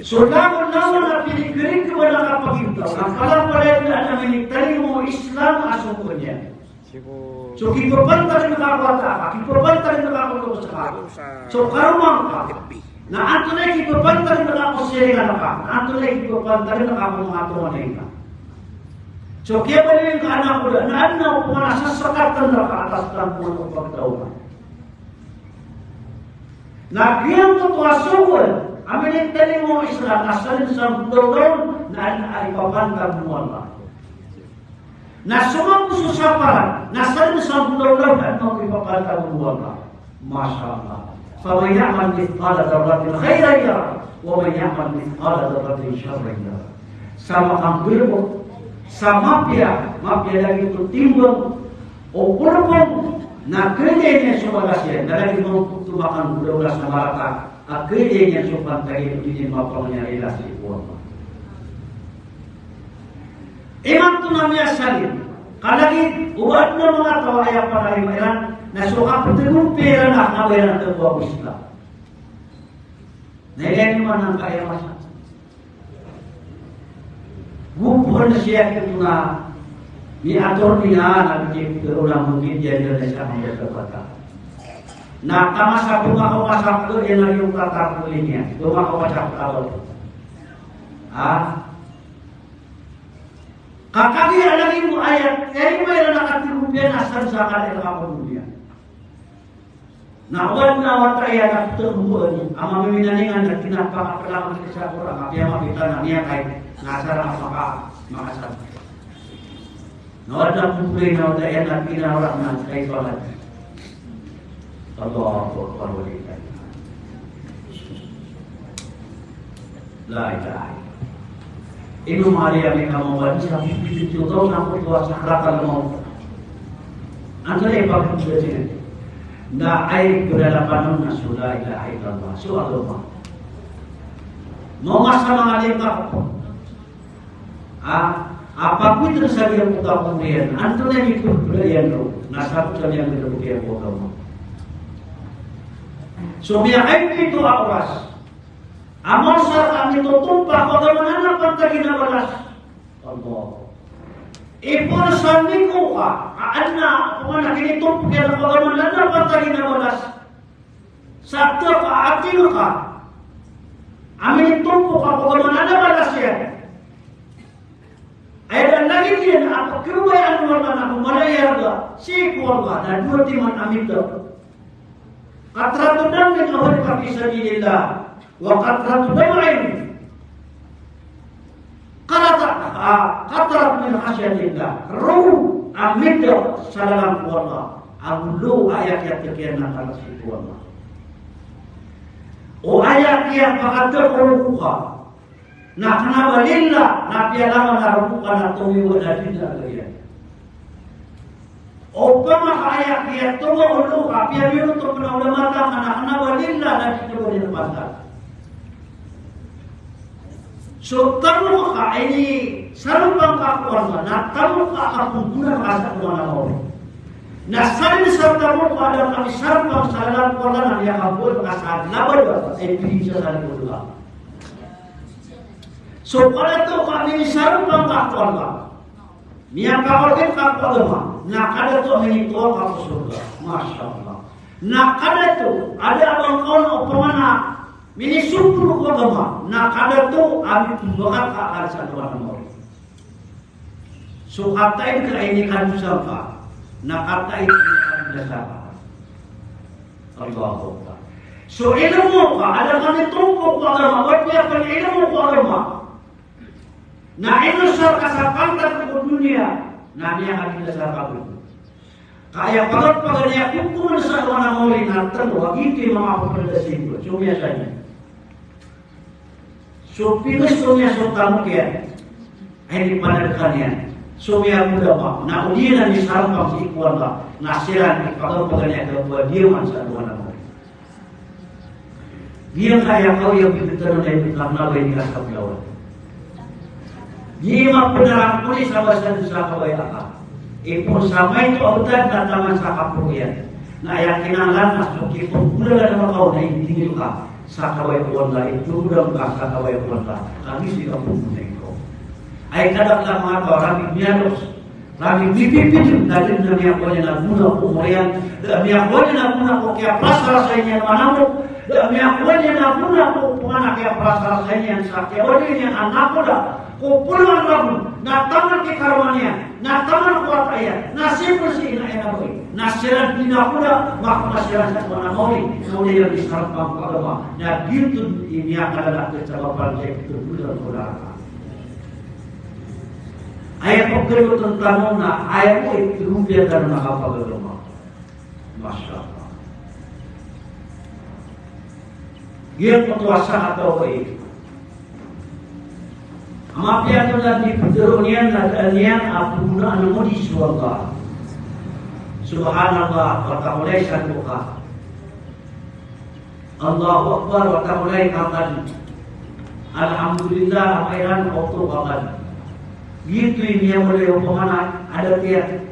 So langon-langon a pinikirig ko ba na kapagintaw na palapalaya na minitalingoma o Islam a songgon iyan. So kipapantag ngka ko wata ka, kipapantag ngka ko loks ka, so karoma ngka, na antonaa i kipapantag ngka ko siringan ka, na antonaa i kipapantag ngka ko manga tonganay ngka. So kiyabaloy ngka a anak ko da, na adn a opama na sasakatan rka a tastampon o pagtaw ka. Na giyangkoto a sowal a minithalimo o Islam na sadn sa golaola on na adn a ipapantag o Allah. Na so mambo so saparan na sadn sa golaola on na adn a ipapantag o Allah. Masha Allah. Faman ya'mal mithqala dharratin khayran yarah, wa man ya'mal mithqala dharratin sharran yarah. Sa makanggolawla, sa mapiya, mapiya lagid o timbang o kolbong na khailay niyan so balas iyan, na lagid mambo oto makanggolawla sa marata a khailay niyan so pantag iyan, o di niyan mapangni a rilas ko Allah. Imanto na miyasalin ka lagid o adn a manga taw a aya panarima iran na so kaptgompiya iran na kna ba iran tagowaa ko Islam. Na ilay niyo man angkaya masa. Gopn siya kito na ni attorney na, na bigay ko na mungkin diyan na siya ang pagkakata. Na tama sa pumakaw ka sa pagkakata, yan ang yung tatarpulin niya. Pumakaw ka sa pagkakata. Ha? Ka kagiya lagid o ayat, kaya di ba iran nakatirompiya na sadn sa kala iran kapagompiya. Na oway na wata iyan a ptharoon a mamiminaningan na kna ba kapakapd sa Qur'an, a piyamapita na miyakay, na asar a maka-, makasad. Na oway na ptharoon na wata iyan a kna ba na kaibalan. Allahu Akbar, walillahi. La ilaha illallah. Ino mari ami ka mawad sa fifty-two thousand ko tuwa sa sakaratul mawt. Antonaa i pagkukuda siran? Na aya pagdalapan on na so la ilaha illallah. So agama. Mawasa manga lima. A, a pagkukuda sa lima ko kapuriyan. Antonaa i pagkukuda iyan ron? Na sabot sa lima ko kapuriyan ko agama. So miyakaipito a oras. Amo sa kami totompa ko agama na adn a pantag iyan a balas. Allah. Ipoon sa miko ka, a adn a, pman a kinitompok iyan ko agama na adn a pantag iyan a balas. Sa tk a ating ka a minitompok ko agama na adn a balas iyan. Aya dn lagid iyan a pkhabayaan o Allah na ko mala i arga sii ko Allah na dowa timan a mitk. Qatratu damin uhriqat fi sabilillah, wa qatratu dam'in qanatrat, ah, qanatrat min khashyatillah. Roo a mitk sa lalan ko Allah, ago lo a aya kiyatk iyan na kala sii ko Allah. O aya kiyapakatk o roo ka na kna ba lillah, na piyalangan a roo ka na tomiyowa na lillah a gariyan. Opama ka aya kiyatowa o roo ka, piyamiyoto pn a ulama tano, na kna ba lillah na di towa lillah pantag. So tamok ka a inisarompang ka ko Allah, na tamok ka a kapnggonaan ka sa dowa a maori. Na sadn sa tamok ka a da ka misarompang sa lalan ko Allah na miyakaboon ka sa labada, ay, piliin sa sadn ko dowa. So kadato ka a minisarompang ka ko Allah, miyakaorgan ka ko agama, na kadato a minitowa ka ko sorga. Masha Allah. Na kadato a da a ba ngka on opama na minisompor ko agama, na kadato a mitombakad ka a kala sa dowa a maori. So kataid ka a inikadosaan ka, na kataid a inikadosaan ka. Allahu Akbar. So ilmo ka a da ka mitompok ko agama, ba pn ilmo ko agama, na inosar ka sa pantag ko doniya, na miyakadosaan ka bo. Ka aya pagpaganay a kokoman sa dowa a maori na tlo a giyoto i manga pphanda sii ko, so miyasa niyan. So pingos ko niyan so tamok iyan a inipanadkan iyan. So miyagolawla, na o di niyan isarompang sii ko Allah, na siran i pagpaganay a kapadiyaman sa dowa a maori. Giyangkaya kawiyagoyag tano na ipkakna ba ini ka sa pelawan. Di mapnarangkoli sa basa dosa a kabaya ka. Ipoon sa maito a btad na taman sa kaporo iyan. Na aya kinanglan na so kipnggolalan a makaw na indingil ka sa kabaya o Allah, ipnggolalan ka sa kabaya o Allah. Kami sii ka pnggolalan ko. Ay kadaklan a manga taw a rami miyados. Rami mipipidod na dn a miyakowa niyan a gona ko omor iyan, da a miyakowa niyan a gona ko kiyaprasarasay niyan manamok, da a miyakowa niyan a gona ko opama na kiyaprasarasay niyan sa kiyawa niyan a nakoda ko polo a ragon, na taman ki karoma niyan, na taman ko wata iyan, na si Sii na aya na ba i na siran di na koda, maka siran sa kowan a mawri, na odi iran di sarap pangkagama. Na giyoto i miyakalala a sabap a di koda. Aya pagkalotan tano na aya bo i tero piya tano na kapagagama. Masha Allah. Giyangkoto a sakataw a ito. Mapiya oto na di petero niyan na da niyan a pegunaan o di so Allah. Subhanallah, wata ko lay sa doka. Allahu Akbar, wata ko lay ka kadi. Alhamdulillah, a mairan oto ka kadi. Giyoto i miyamolay o pamana adat iyan.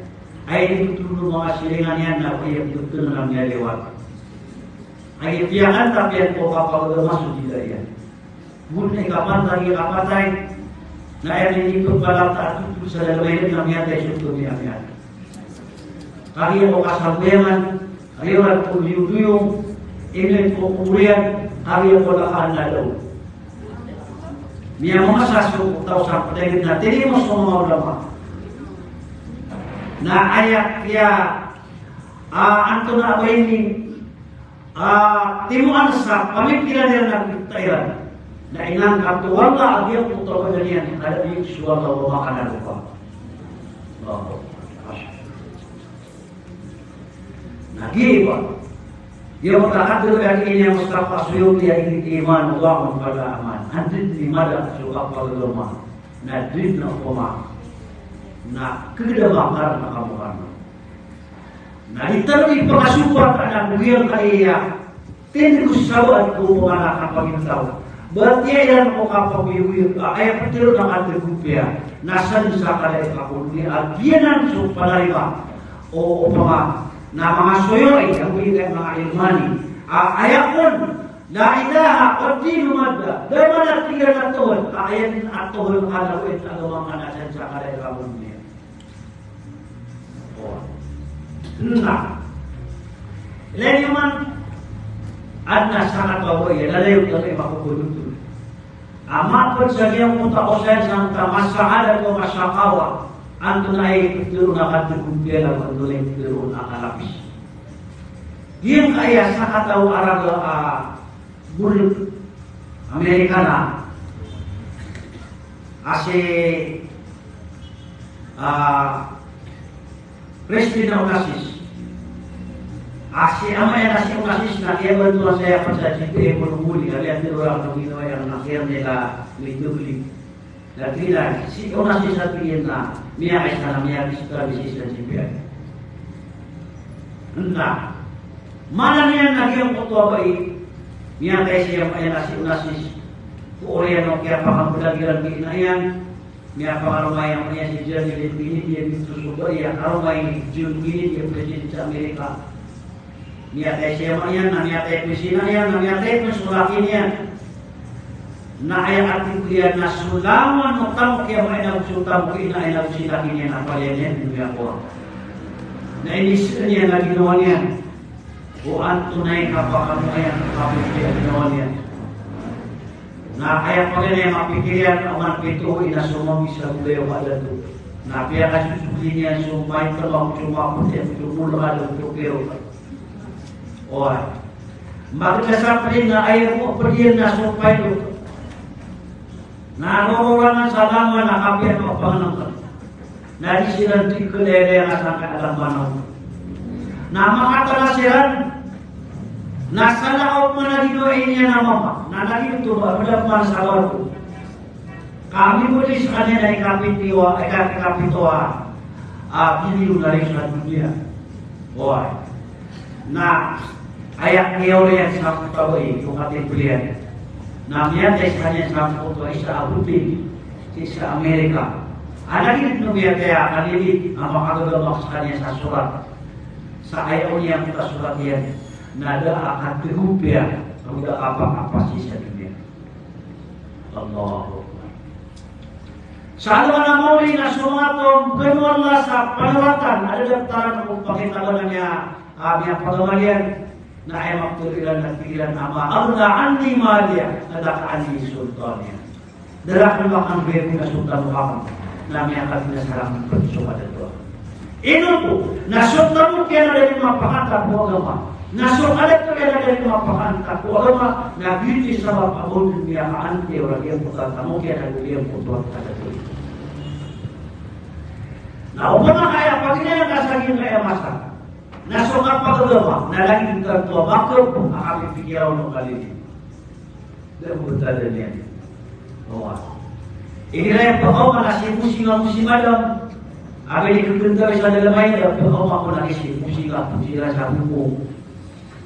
Aya di petero o manga siringan iyan na aya petero na miyaliwat. Aya piyakan ta piyan ko kapagagama so dila iyan. Buna i kapantag i kapatay. Na aya di pepalata a totol sa lalabay na miyatay so tomiya-miya. Kagiya ko kasambayangan, kagiya ko liyo-liyo, ino i ko kumuriyan, kagiya ko lakaan na daw. Miyamamasa so taw sa pagdagit na tinimus o manga ulama. Na aya kiya, ah, antonaa ba ini, ah, timoan sa pamikiran iran na pitharo iran. Na inangkat o Allah a giyangkoto a badan iyan, kada di so Allah o makanan o ba. Allahu Akbar. Na giya ba? Giya ba, takadero iyan i Mustafa Suyuti a iman, wa amal fala aman. Anda di mada so kapagagama. Na di na opama. Na kegedam a karna kamokan. Na di tano di pakasopat a na bogiyangkaya tindeg o sabaad ko opama na kapagintaw. Batiya iran ko kapagoyagoyag a aya petero na kategopiya na san sa kalai ka ko doniya a giyanan so panarima o opama na manga soyoy a goyag a manga ilmani a aya kon la ilaha, o di no madda, da man a tig iran a Tuhan a aya a Tuhan ka na goyag a agama ka na san sa kalai ka ko doniya. Na ilay niyo man adn a sakataw a aya lalayon tano i makapolotol a mapd sa giyangkoto a osayan sangka masaadat o masakawa. Antonaa i petero na kategopiya na antonaa i petero na kalapis. Giyangkaya sakataw a raga a Amerikana a si, ah, Christina Onassis. A si ama iyan a si Onassis na kiyabantowan saya pd sa G P A ko lomoli, a kiyatharo rakn o ginawa iyan na kiyatharo iyan a mitogli. Na tig iyan a si Onassis a tig iyan na miyakaisa na miyabisita, bisita sa G P A. Na maana niyan na giyangkoto a bai, miyakaisa i ama iyan a si Onassis ko oriyan o kiyapakambelag iran ki ina iyan. Miyapangaroma i ama iyan si John F Kennedy a miyatosok a bai a karoma i John Kennedy a president sa Amerika. Miyatay si ama iyan, na miyatay pn si ina iyan, na miyatay pn so laki niyan. Na aya katigoran iyan na so langon o tamok i ama iyan ago so tamok i ina iyan ago si laki niyan a palaya niyan, miyakowa. Na inisaan iyan a ginawa niyan. O antonaa i kapakamoayan, kapakamoayan. Na aya paganay a mapikir iyan, a man pito i na so mabisa gulay o kadato. Na piyakasosoli niyan so maito, so mapoti, so molo a dato, pero. Oway. Magda sa pili na aya ko pediyan na so paito. Na rororangan sa langon a kapiya ko pangnengken. Na di siran di keleleng a sangka alam manaw. Na makatala siran, na salakaw man a di dowa iyan a mama, na naging to ba, wala man sa barko. Kami mo di sa kanya na ikapito a, ika-, ikapito a, a, bilyon na rin sa dunia. Oway. Na aya kiyawriyan sa kabai ko katimberiyan. Na miyatay skaniyan sa koto isa a buti, isa Amerika. Anak ini no miyatay a kanini a makagagama skaniyan sa sorat. Sa aya oniyan ko surat iyan na da a kategopiya, na da a kapakapasi sa doniya. Allahu Akbar. Sa alongan a mawri na so manga taw a bgan o Allah sa panoratan a da daptaran ko pakitabanan iyan a miyapagawalian, na aya maptoro iran na tig iran a ma aghna anni maliya, halaka anni sultaniya. Da rakn makanbego na sultan o akn, na miyakabinasa rakn pn so kadato. Ino oto, na so tamok iyan a da dn mapakanta ko agama, na so kadato iyan a da dn mapakanta ko agama, na giyoto i sabap a ba on dn miyakaantiya o lagid o tamok iyan a lagid o kadato iyan. Na opama ka aya paginayan ka sa giyangkaya masa, na so kapagagama na lagid o tanto a makep a kapipikira on o kalilid. Da ko btad iyan. Oway. Igira aya pakaoma na si Bosinga, Bosinga Adam. Apiya di kbntad sa dalm aya, pakaoma ko na si Bosinga, Bosinga sa boko.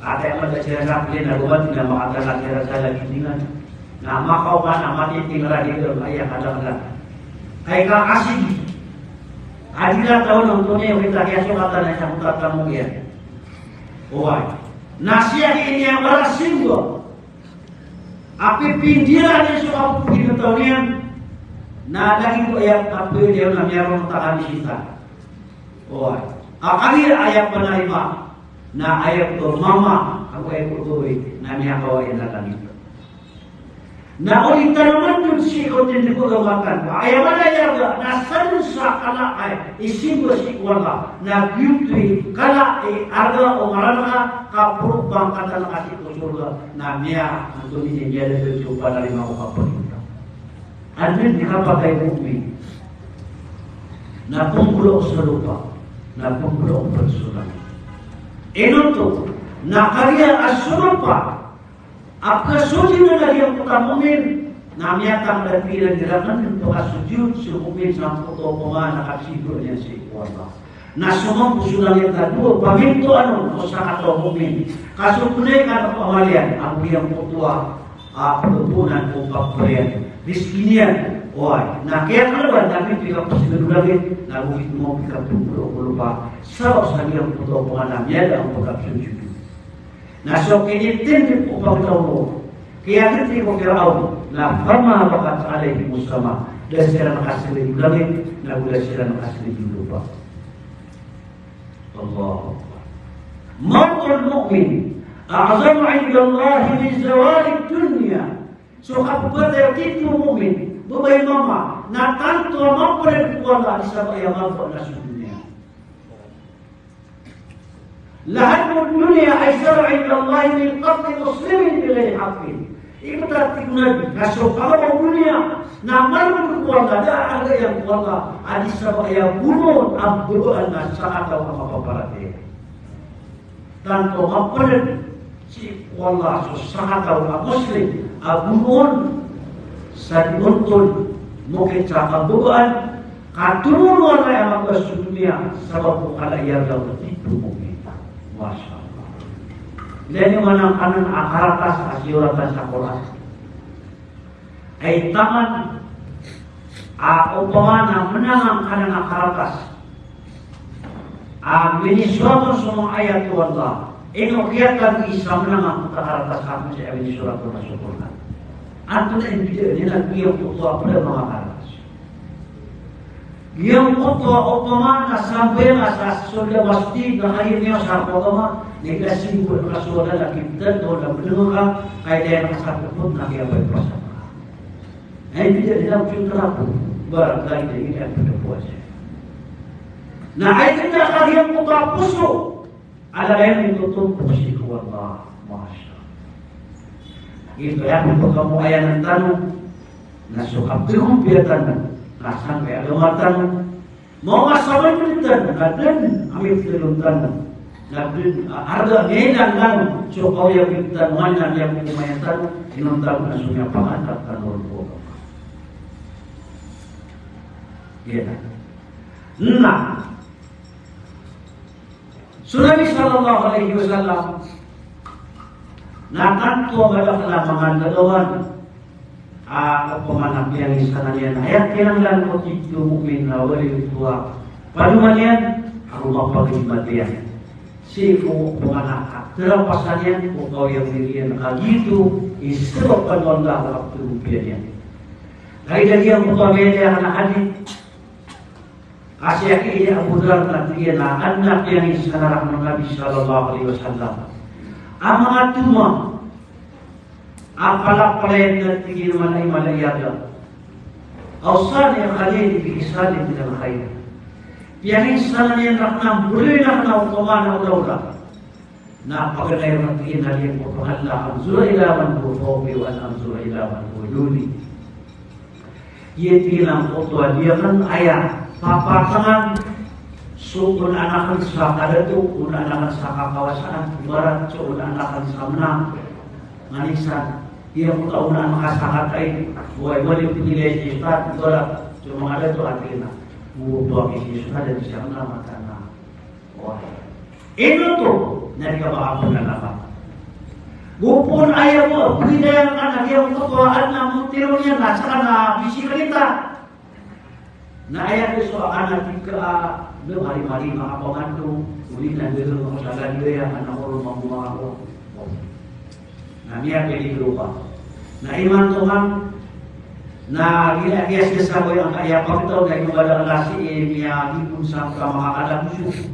Ati a mada siran sa pili na gowat na makatala siran sa lagid iyan. Na makaoma na matitingra di dalm aya kadaklan. Kay ka kasigi. Adila taw na onto niyo kita kiyasokatan sa mutatamok iyan. Oway. Na siya ini a marasimba. Apiya pindira niyan so kapipintaw niyan, na lagid o aya kapipintaw na miyaroon takan i sitan. Oway. A kagiya aya panarima, na aya ko mama, ago aya ko toy, na miyakawa iyan a langit. Na odi tanaman dn sii ko tindg o agama tano. Aya mala i arga, na sadn sa kala a isimba sii ko Allah, na giyoto i kala i arga o mararga, ka poro pangkatan ka sii ko sorga, na miya, antonaa ini, miyadadn so panarima o kapatay. Adn i kapatay o mu'min na pmbolo so lopa, na pmbolo pn so langit. Ino oto, na kagiya a so lopa a pkhasoldn a giyangkoto a mu'min, na miyatangkd iran iran dn pkhasoldn so mu'min sangkoto a opama na kapsigoan iyan sii ko Allah. Na so mambo so langit na dowa pamintoan o sakataw a mu'min. Ka so pnay ka na pamalian, ago giyangkoto a, a, pagpoonan o pagparian. Riski niyan, oway. Na kiyakalawan na pipikapsgn o langit, na go giyangkoto a pipikapmbolo o lopa. Sabap sa giyangkoto a opama na miyada a pagkapsoldn. Na so kinitindg o pagtaw o kiyathiti ko Firaun, na fama bakat alayhimus sama, da siran kaslay o langit, na go da siran kaslay o lopa. Allahu Akbar. Mawtul mu'min a'zamu indallahi min zawalid dunya. So kapatay o titho o mu'min, babay, mama, na tanto a mapd ko Allah a di sabap iyan a mababa na so doniya. Lahadmud dunya aysaru indallahi min qatli muslimin bighayri haqqin. Ibt a tig o Nabi, na so kawaa o doniya na margn ko Allah, da a arga iyan ko Allah a di sabap iyan a bonoon a babaan a sakataw a mapaparatiyaya. Tanto a mapd sii ko Allah so sakataw a Muslim a bonoon sa di ontol mokit sa kababaan, ka tomo o Allah a mababa so doniya sabap ko kala i arga o titho o mu'min. Masha Allah. Ilay niyo man angkanan a karatas a siyoratan sa Qur'an. Ay taman a opama na mnang angkanan a karatas a minisorat on so manga ayat o Allah. Ino kiyatagoi sa mnang angkoto a karatas a minisorat on a so Qur'an. Antonaa i mbidaan iyan a giyangkoto a pd a manga karatas? Giyangkoto a opama na sambayang ka sa soled a masjid na kagiya miyaosar ko agama, na igira simbo ka so Allah na kibtad ka on na bnng ka, ka ilay ka sa pphot na kiyapasang ka. Na aya mbidaan iyan na piyontra ko, barangkali da iyan pd a powasa. Na aya tig a giyangkoto a poso a lagid iyan mitotompok sii ko Allah. Masha Allah. Giyoto i pphakamoayanan tano na so kapthagopiya tano na sangkai a agama tano. Mawasa man tano na dn a mipthagon tano, na dn a arga a miyailay tano so kaoyagoyag tano, na miyakokomayan tano, inonta bo na so miyapangantat tano ron ko agama. Giyanan. Na so Nabi sallallahu alaihi wasallam na tanto a madakl a manga ndadawan a opama na piyangisanan iyan a aya kinanglan ko titho o mu'min na wali oto a panoman iyan, ago mapagimatiyan sii ko opama na katrapasan iyan ko kaoyagoyag iyan, ka giyoto i sabap a panoman o Allah ko kapthagopiya niyan. Lagid a giyangkoto a miyailay akn a hadith. Ka sii ki Abu Dharr na tig iyan a adn a piyangisanan rakn o Nabi sallallahu alaihi wasallam a manga toma a palapalaya na tig iyan a mala i mala i arga. Awsani khalili bi khisalin minal khair. Piyanginsanan iyan rakn a mbaloy rakn a opama na olaola. Na paganay rakn iyan a giyangkoto a, "Alla anzura ila man huwa fawqi wa anzura ila man huwa duni." Aya tig iyan a giyangkoto a di akn aya papatangan so onaan akn sa kadato, onaan akn sa kakawasaan, ibarat so onaan akn sa mnang. Nganin san, giyangkoto a onaan ka sa kataid, oway, mali pn i lay si ustad, ibarat so manga dato a tig iyan a, "Mowatowa ki si ustad, di sa mnang mata na." Ino oto? Na di ka ba apo na lama. Go pn aya bo a pagidayaan ka na giyangkoto a adn a motiro niyan na ska na bisiklita. Na aya bo so anak ika a, na mali-mali makapanganto, odi na gagawin ko sa gadiwaya, anak ko, rumang ko, makapanganto. Na miyapeligro ka. Na imanto man, na giya, giya sii sa sabay angkaya pagtaw na ino ba da a lasi, eh, miyagipon sa angka manga kalaboso.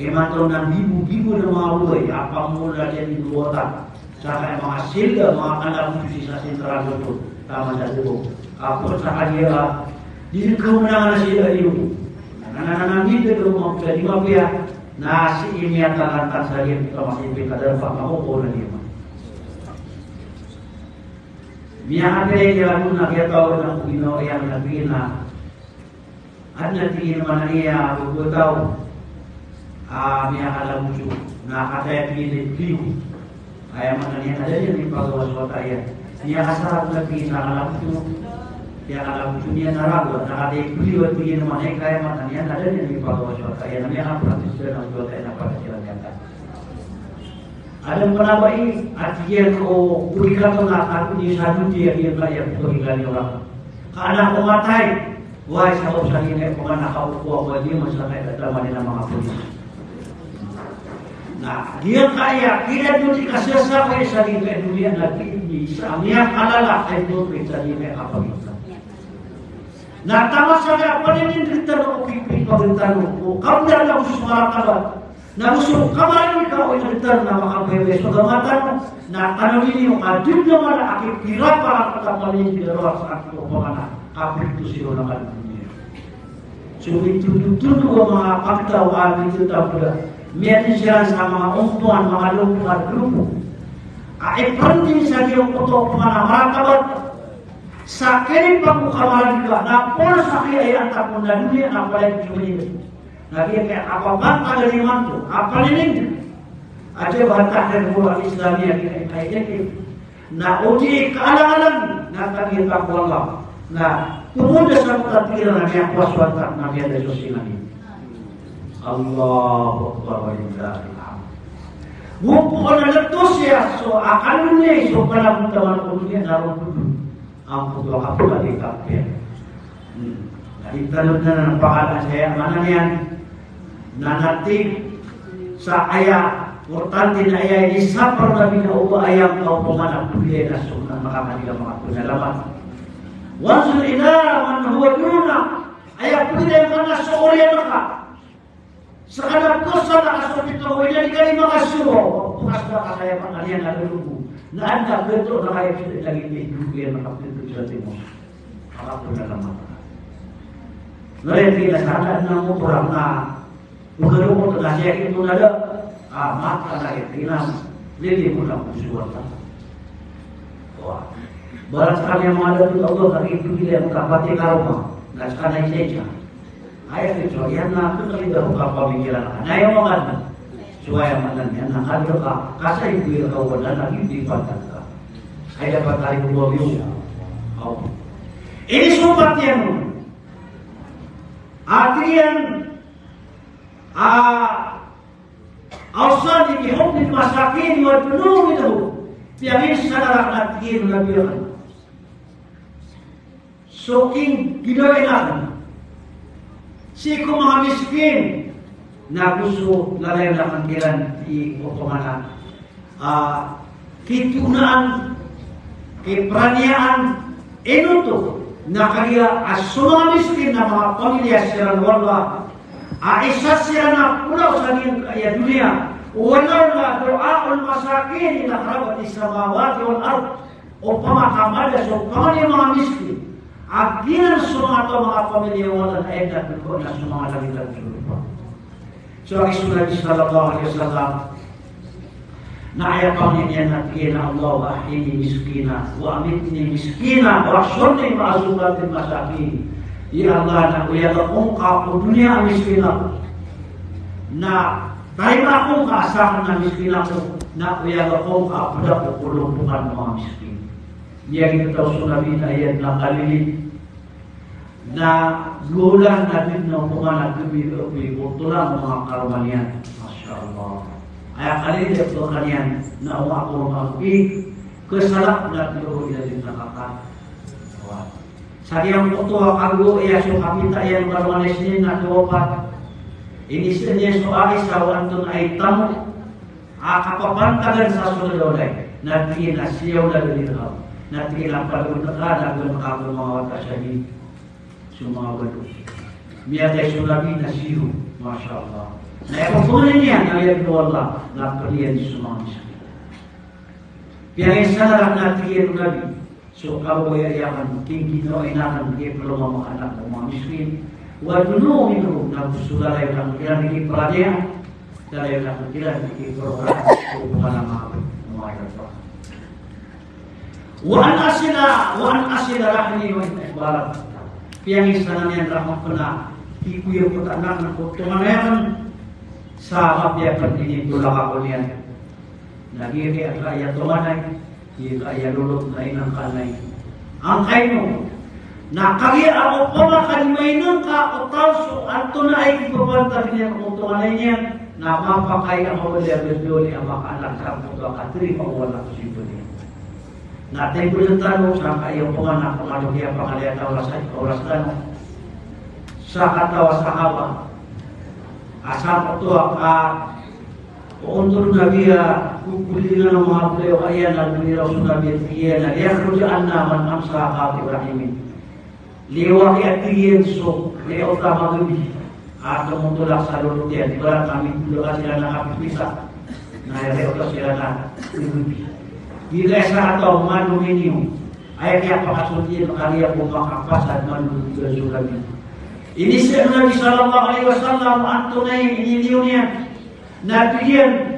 Imanto na bibo-bibo na manga bobay, a pamolad iyan i Dowatan. Sa kaya manga silda, manga kalaboso sii sa Central Luzon. Taman sa Davao. Apo sa kadiya, di ko manaman a silda iyo. Na, na, na, na, di ko mapda di mapiya. Na sii miyatalantan sa giya, ka masipi ka darpa, mako ko na di ma. Miyakatay iyan a gona, kiyatawag na ko ginawa iyan na bina. Adn a tig iyan a maana niyan a bebetaw a miyakalaboso, na kataya tig iyan a pliyo. Aya maana niyan a da niyan mipagawas wata iyan. Miyakasarap na tig iyan a kalaboso, miyakalaboso niyan a ragon, na kataya pliyo a tig iyan a maana niyan, aya maana niyan a da niyan mipagawas wata iyan. Na miyakapractice iyan a wata iyan a pagkasiran iyan. Adn pn a bai a tig iyan o borikan oto na kato di sa doti a tig iyan ka aya borikan iyan oto. Ka anak ko matay. Oway, sabap sa giyangkaya pman a kaokowa ko a di man sa kaya taman iyan a manga polis. Na giyangkaya kidoti ka siyasakay sa giyangkaya doniya na di sa miyakalala a ino sa giyangkaya kapagita. Na taman sa kaya paninindg tano o pipipagan tano o kabnar na go so maratabat. Na go so kamaran ka o inagtar na makabaybay so agama tano, na tanodi niyo a di na mala a kipira para ka taman iyan di daro a sa ato pamana, kapito sino na kano niyo. So intodotodo a manga pagtaw a di totapda, miyati siran sa manga ontoan, manga lompo a grupo a iprending sa giyangkoto a pamana maratabat. Sa kinipa ko kamaran ka, na polo sa kiyayaan ta ko na doniya na palaya ko niyo. Na giyangkaya a kapapantag imanto a paninindg a Jabhat Tahrir Hurra Islamiyah, giyangkaya a I H P, na o di kaalangalang na kagiya taqwa Allah, na tomo da sa makatig iran a miyakowa so antak na miyada so singa niyan. Allahu Akbar, walillahil hamd. Go pn a letos iyan so akal niyan, so kalagotaman o doniya na roo dn. Angkoto a kapakay a kapir. Hmm. Na di tano na pakala saya maana niyan. Na natig sa aya, importante na aya, inisapar o Nabi na o ba aya angka o pamana pagilay na so na makamadila manga pnalamat. Wanzur ila man huwa dunak. Aya pagilay ka na so oriyan ka. Sa kadaposan a kasapit o ina di kani makasiro, pokas na kasaya pa kaniyan a lolobo. Na anda beto na kaya kita lagi di dugi na kapito sa timo. Kapito na naman. Ngari kita sa anda na mo kurang na. Bugaro ko na siya ito na da. Ah, mata na ito na. Lili mo na kusuwata. Wah. Barat kami yang ada tu Allah kami itu dia kapati karoma. Na sa kaniyan siya. Aya tig so iyan na tig iyan a kapamikiran ka na aya maana. So aya maana niyan na kadr ka, ka sa ipoir ka o ba na lagi di pantag ka. Aya dapat ari ko ba iyo. Aw. Inisompat iyan on. Ati iyan, ah, awsani bi hubbil masakin wa dunuwi minhum. Piyanginsanan rakn, ati iyan, o Nabi akn. So kinggilain akn sii ko manga miskin, na go so lalayon akn kiran i opama na, ah, kitonaan, kipraniyaan, ino oto, na kagiya a so manga miskin na manga pamilya siran o Allah a isa siran a polaw sa giyangkaya doniya, walaw la du'aul masakin ila qarabati samawati wal ard. Opama ka mada so pamana o manga miskin A giyanan so manga taw a manga pamilya o Allah na aya dn a pkhaona so manga langit ago so lopa. So aya so Nabi sallallahu alaihi wasallam na aya pangni niyan na tig iyan a, "Allahumma ahyini miskinan wa amitni miskinan wahsyurni ma'a zumratil masakin." Ya Allah, na oyagowa ngka ko doniya a miskin ako. Na tarimaa ngka a sakn a miskin ako, na oyagowa ngka a pd ako ko lompokan o manga miskin. Miyagitaw so Nabi na aya dn a kalilid na golalan a di dn opama na gbi o gbi ko tolang o manga karoma niyan. Masha Allah. Aya kalilid a pkaniyan na o manga karoma niyan, kasalak na di o ila di nakakal. Wa. Sa giyangkoto a kago iyan so kapita iyan o karoma niyan na kaopat. Inisaan iyan so Aisha o antonaa i tamok a kapapantagan sa so lalaw na tig iyan a siyaw na dirham. Na tig iyan a pd on rka na gawii ngka ko manga wata sa di so manga wado. Miyatay so Nabi na siyaw. Masha Allah. Na aya pangni niyan na aya dn o Allah na pd iyan so manga miskin. Piyanginsana ran na tig iyan o Nabi. So karogoya iyan, tig iyan o ina akn, di plo mama anak ko manga miskin. Wa dunu minhum, na so lalayon akn kiran di kiparadiya, lalayon akn kiran di kiparora, so pamana maapn, manga ina. Wa an asila, wa an asila rahimi wa in ahbara. Piyanginsana niyan rahim pn a kikoyagotan akn ko tonganay akn sa mapiya pn initolak ako niyan. Na giya ka aya tonganay, giya ka aya lolot na inangka na ina. Angkaino? Na kagiya a opama ka di mainangka o taw so antonaa i kipapantag iyan ko tonganay niyan, na mapakay a mawali a berdoli a makaanak sa koto a katarima o Allah ko sii ko niyan. Na taymboln tano sangkaya opama na kamalogiya pangaliya ta oras, oras tano. Sakataw a sahaba a sangkoto a ka Ontol o Nabi a kokolingan o manga bolayoka iyan na gomiraw so Nabi a tig iyan a, "Liyakhruj anna man amsa qati'a rahimin." Liyawakiya tig iyan so, liyawakiya a magbi a tomotolak sa lolot iyan, ibarat a mibolayoka siran a kapipisa. Na liyawakiya siran a magbi. Giya isa a taw a mano miniyo. Aya kiyapakasold iyan na kagiya ko makapasad man o Nabi. Inizaan o Nabi sallallahu alaihi wasallam antonaa i iniliyo niyan. Na tig iyan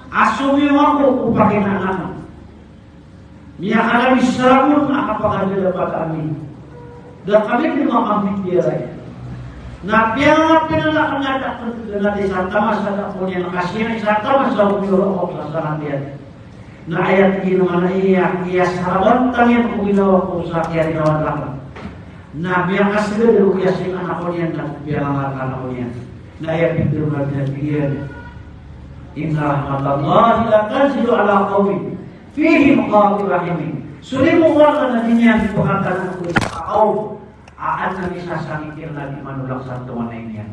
a somiyowa ako ko pakinaan akn. Miyakalabis sa ragon a kapakadadapata ami. Da kami di makambitiyarai. Na piyangapinala akn a da akn dn a di sa taman sa da ko niyan kasiyan, sa taman sa omiyowa ako sa sanad iyan. Na aya tig iyan a mana iya, iya sarabantang iyan ko ginawa ko sa kiyarinawan rakn. Na miyakasgad ako ko iya sii ko anak ko niyan na piyangangarkan ako niyan. Na aya pitharo o Nabi a tig iyan, "Inna rahmatallahi la tanzilu ala qawmin fihim qati'u rahimin." So limo o Allah na di niyan pkhataan ko isa a kawm a adn a misasangit iran a di manolak sa tonganay niyan.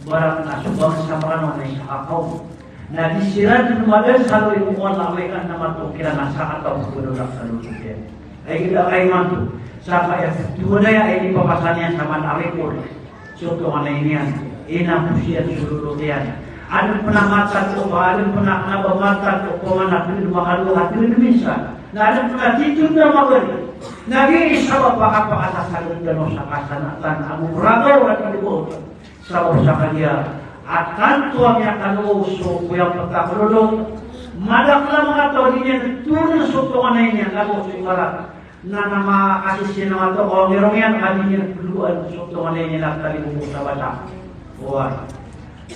Ibarat na so bangsa Mranaw na isa a kawm na di siran dn madn sa limo o Allah a amay ka na matoon kiran a sakataw a manolak sa lolot iyan. Ay gida kay manto sa kaya tonganay a inipapasa niyan sa man a record. So tonganay niyan, inapos iyan so lolot iyan. Adn pn a matag o ba, adn pn a kna ba matag o ba man a pn makaloha dn minsan. Na adn pn a titho na magari. Na giya i sabap a kapakasasagad tano sa kasanaatan ago ragaw a titho. Sabap sa kagiya a tanto a miyakaloha so koya pthaklolot. Madakl a manga taw a di niyan toron so tonganay niyan ago so ibarat na, na makasisii na matokaw a ngirong iyan, ka di niyan ploan so tonganay niyan a talingoma sa basa. Oway.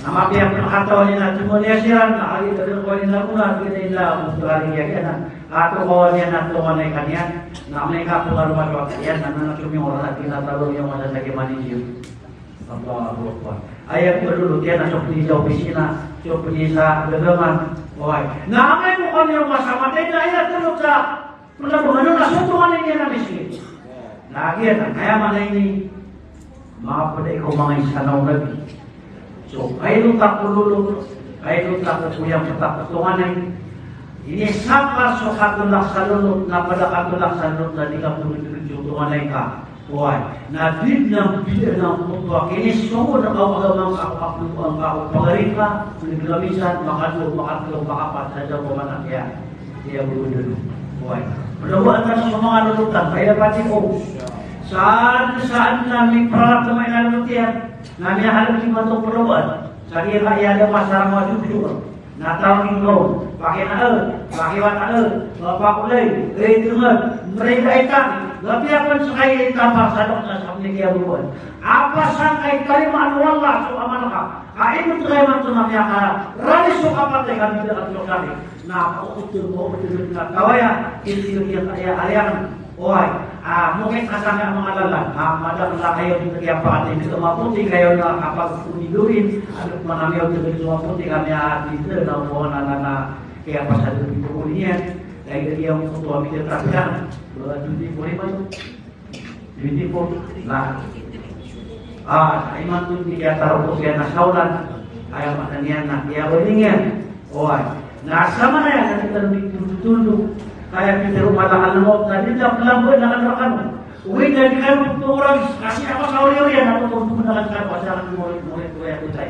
Na mapiya pn a katawan iyan a tomaniya siran, na kagiya dn ko iyan a mona, di na ila a mona, kagiya iyan a katokawan iyan a tonganay ka niyan, na amay ka pngaroma so wata iyan, na, na somiyowa a di na talo niyan masa sa giya manager. Allahu Akbar. Aya pn a lolot iyan a so pn i sa opisina, so pn i sa gagaman. Oway. Na amay ko kami o masa matay na aya tlo ka Pn a ba ngano na so tonganay niyan a miskin. Na giya na, aya maana ini, mapd iko manga isa na o Nabi. So, kailota ko lolot, kailota ko koyang pthaklolot tonganay. Inisapar so katolak sa lolot, na pd a katolak sa lolot na di ka pnggdgd so tonganay ka. Oway, na di dn a bida na koto a kinisongod a kaw agama ngka ko kaplowa ngka ko pagari ngka, pnggdgd ka minsan, makadowa, makatlo, makapat, sa da ko manak iyan. Iya, bogod dn. Oway. Pd a ba tano so manga lolot tano, aya pati ko. Saan, saan na miparap sa may nalutian, na miyahalap si Mato Poloban. Sa di ka iya da masarang a jujur. Na tawag ko, pakinaa, pakiwataa, papakolay, ritngan, mrigaitan, gapiyapan sa kay tapar sa dok na sa pnikiyabuan. Apa sangkay tarimaan o Allah so amal ka, ka ino tgay man to na miyakarani so kapatay ka bida ka to kami. Na paotir, paotir na kawaya, iti iya kaya ariyan. Oway, ah, mungkin ka sa manga lalan, ah, madakl a kayo dn kiyapakatindg a mapoti kayo na kapag-unidowin, adn pman a miyaw dn so mapoti kami a dito na opo na, na, na, kiyapasad dn dito ko niyan, dahil dn iyan ko to a mitatapian, ba, twenty-four iman. Twenty-four, na. Ah, sa imanto di kiyatarok ko siya na saolan. Aya maana niyan na kiyabalingan. Oway. Na sa manaya na di tano di tundutunduk. Kaya pitharo o malakal mawt na di tano plambo na kan rakano. Oway, na di kano pitharo, kasi apa sa oriyan na pitharo na kan kano, kasi akan murid-murid ko ya kutay.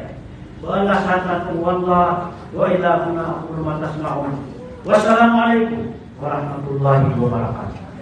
Balasan tano o Allah, wa ila huna aqulu ma tasma'un. Wassalamu alaikum warahmatullahi wabarakatuh.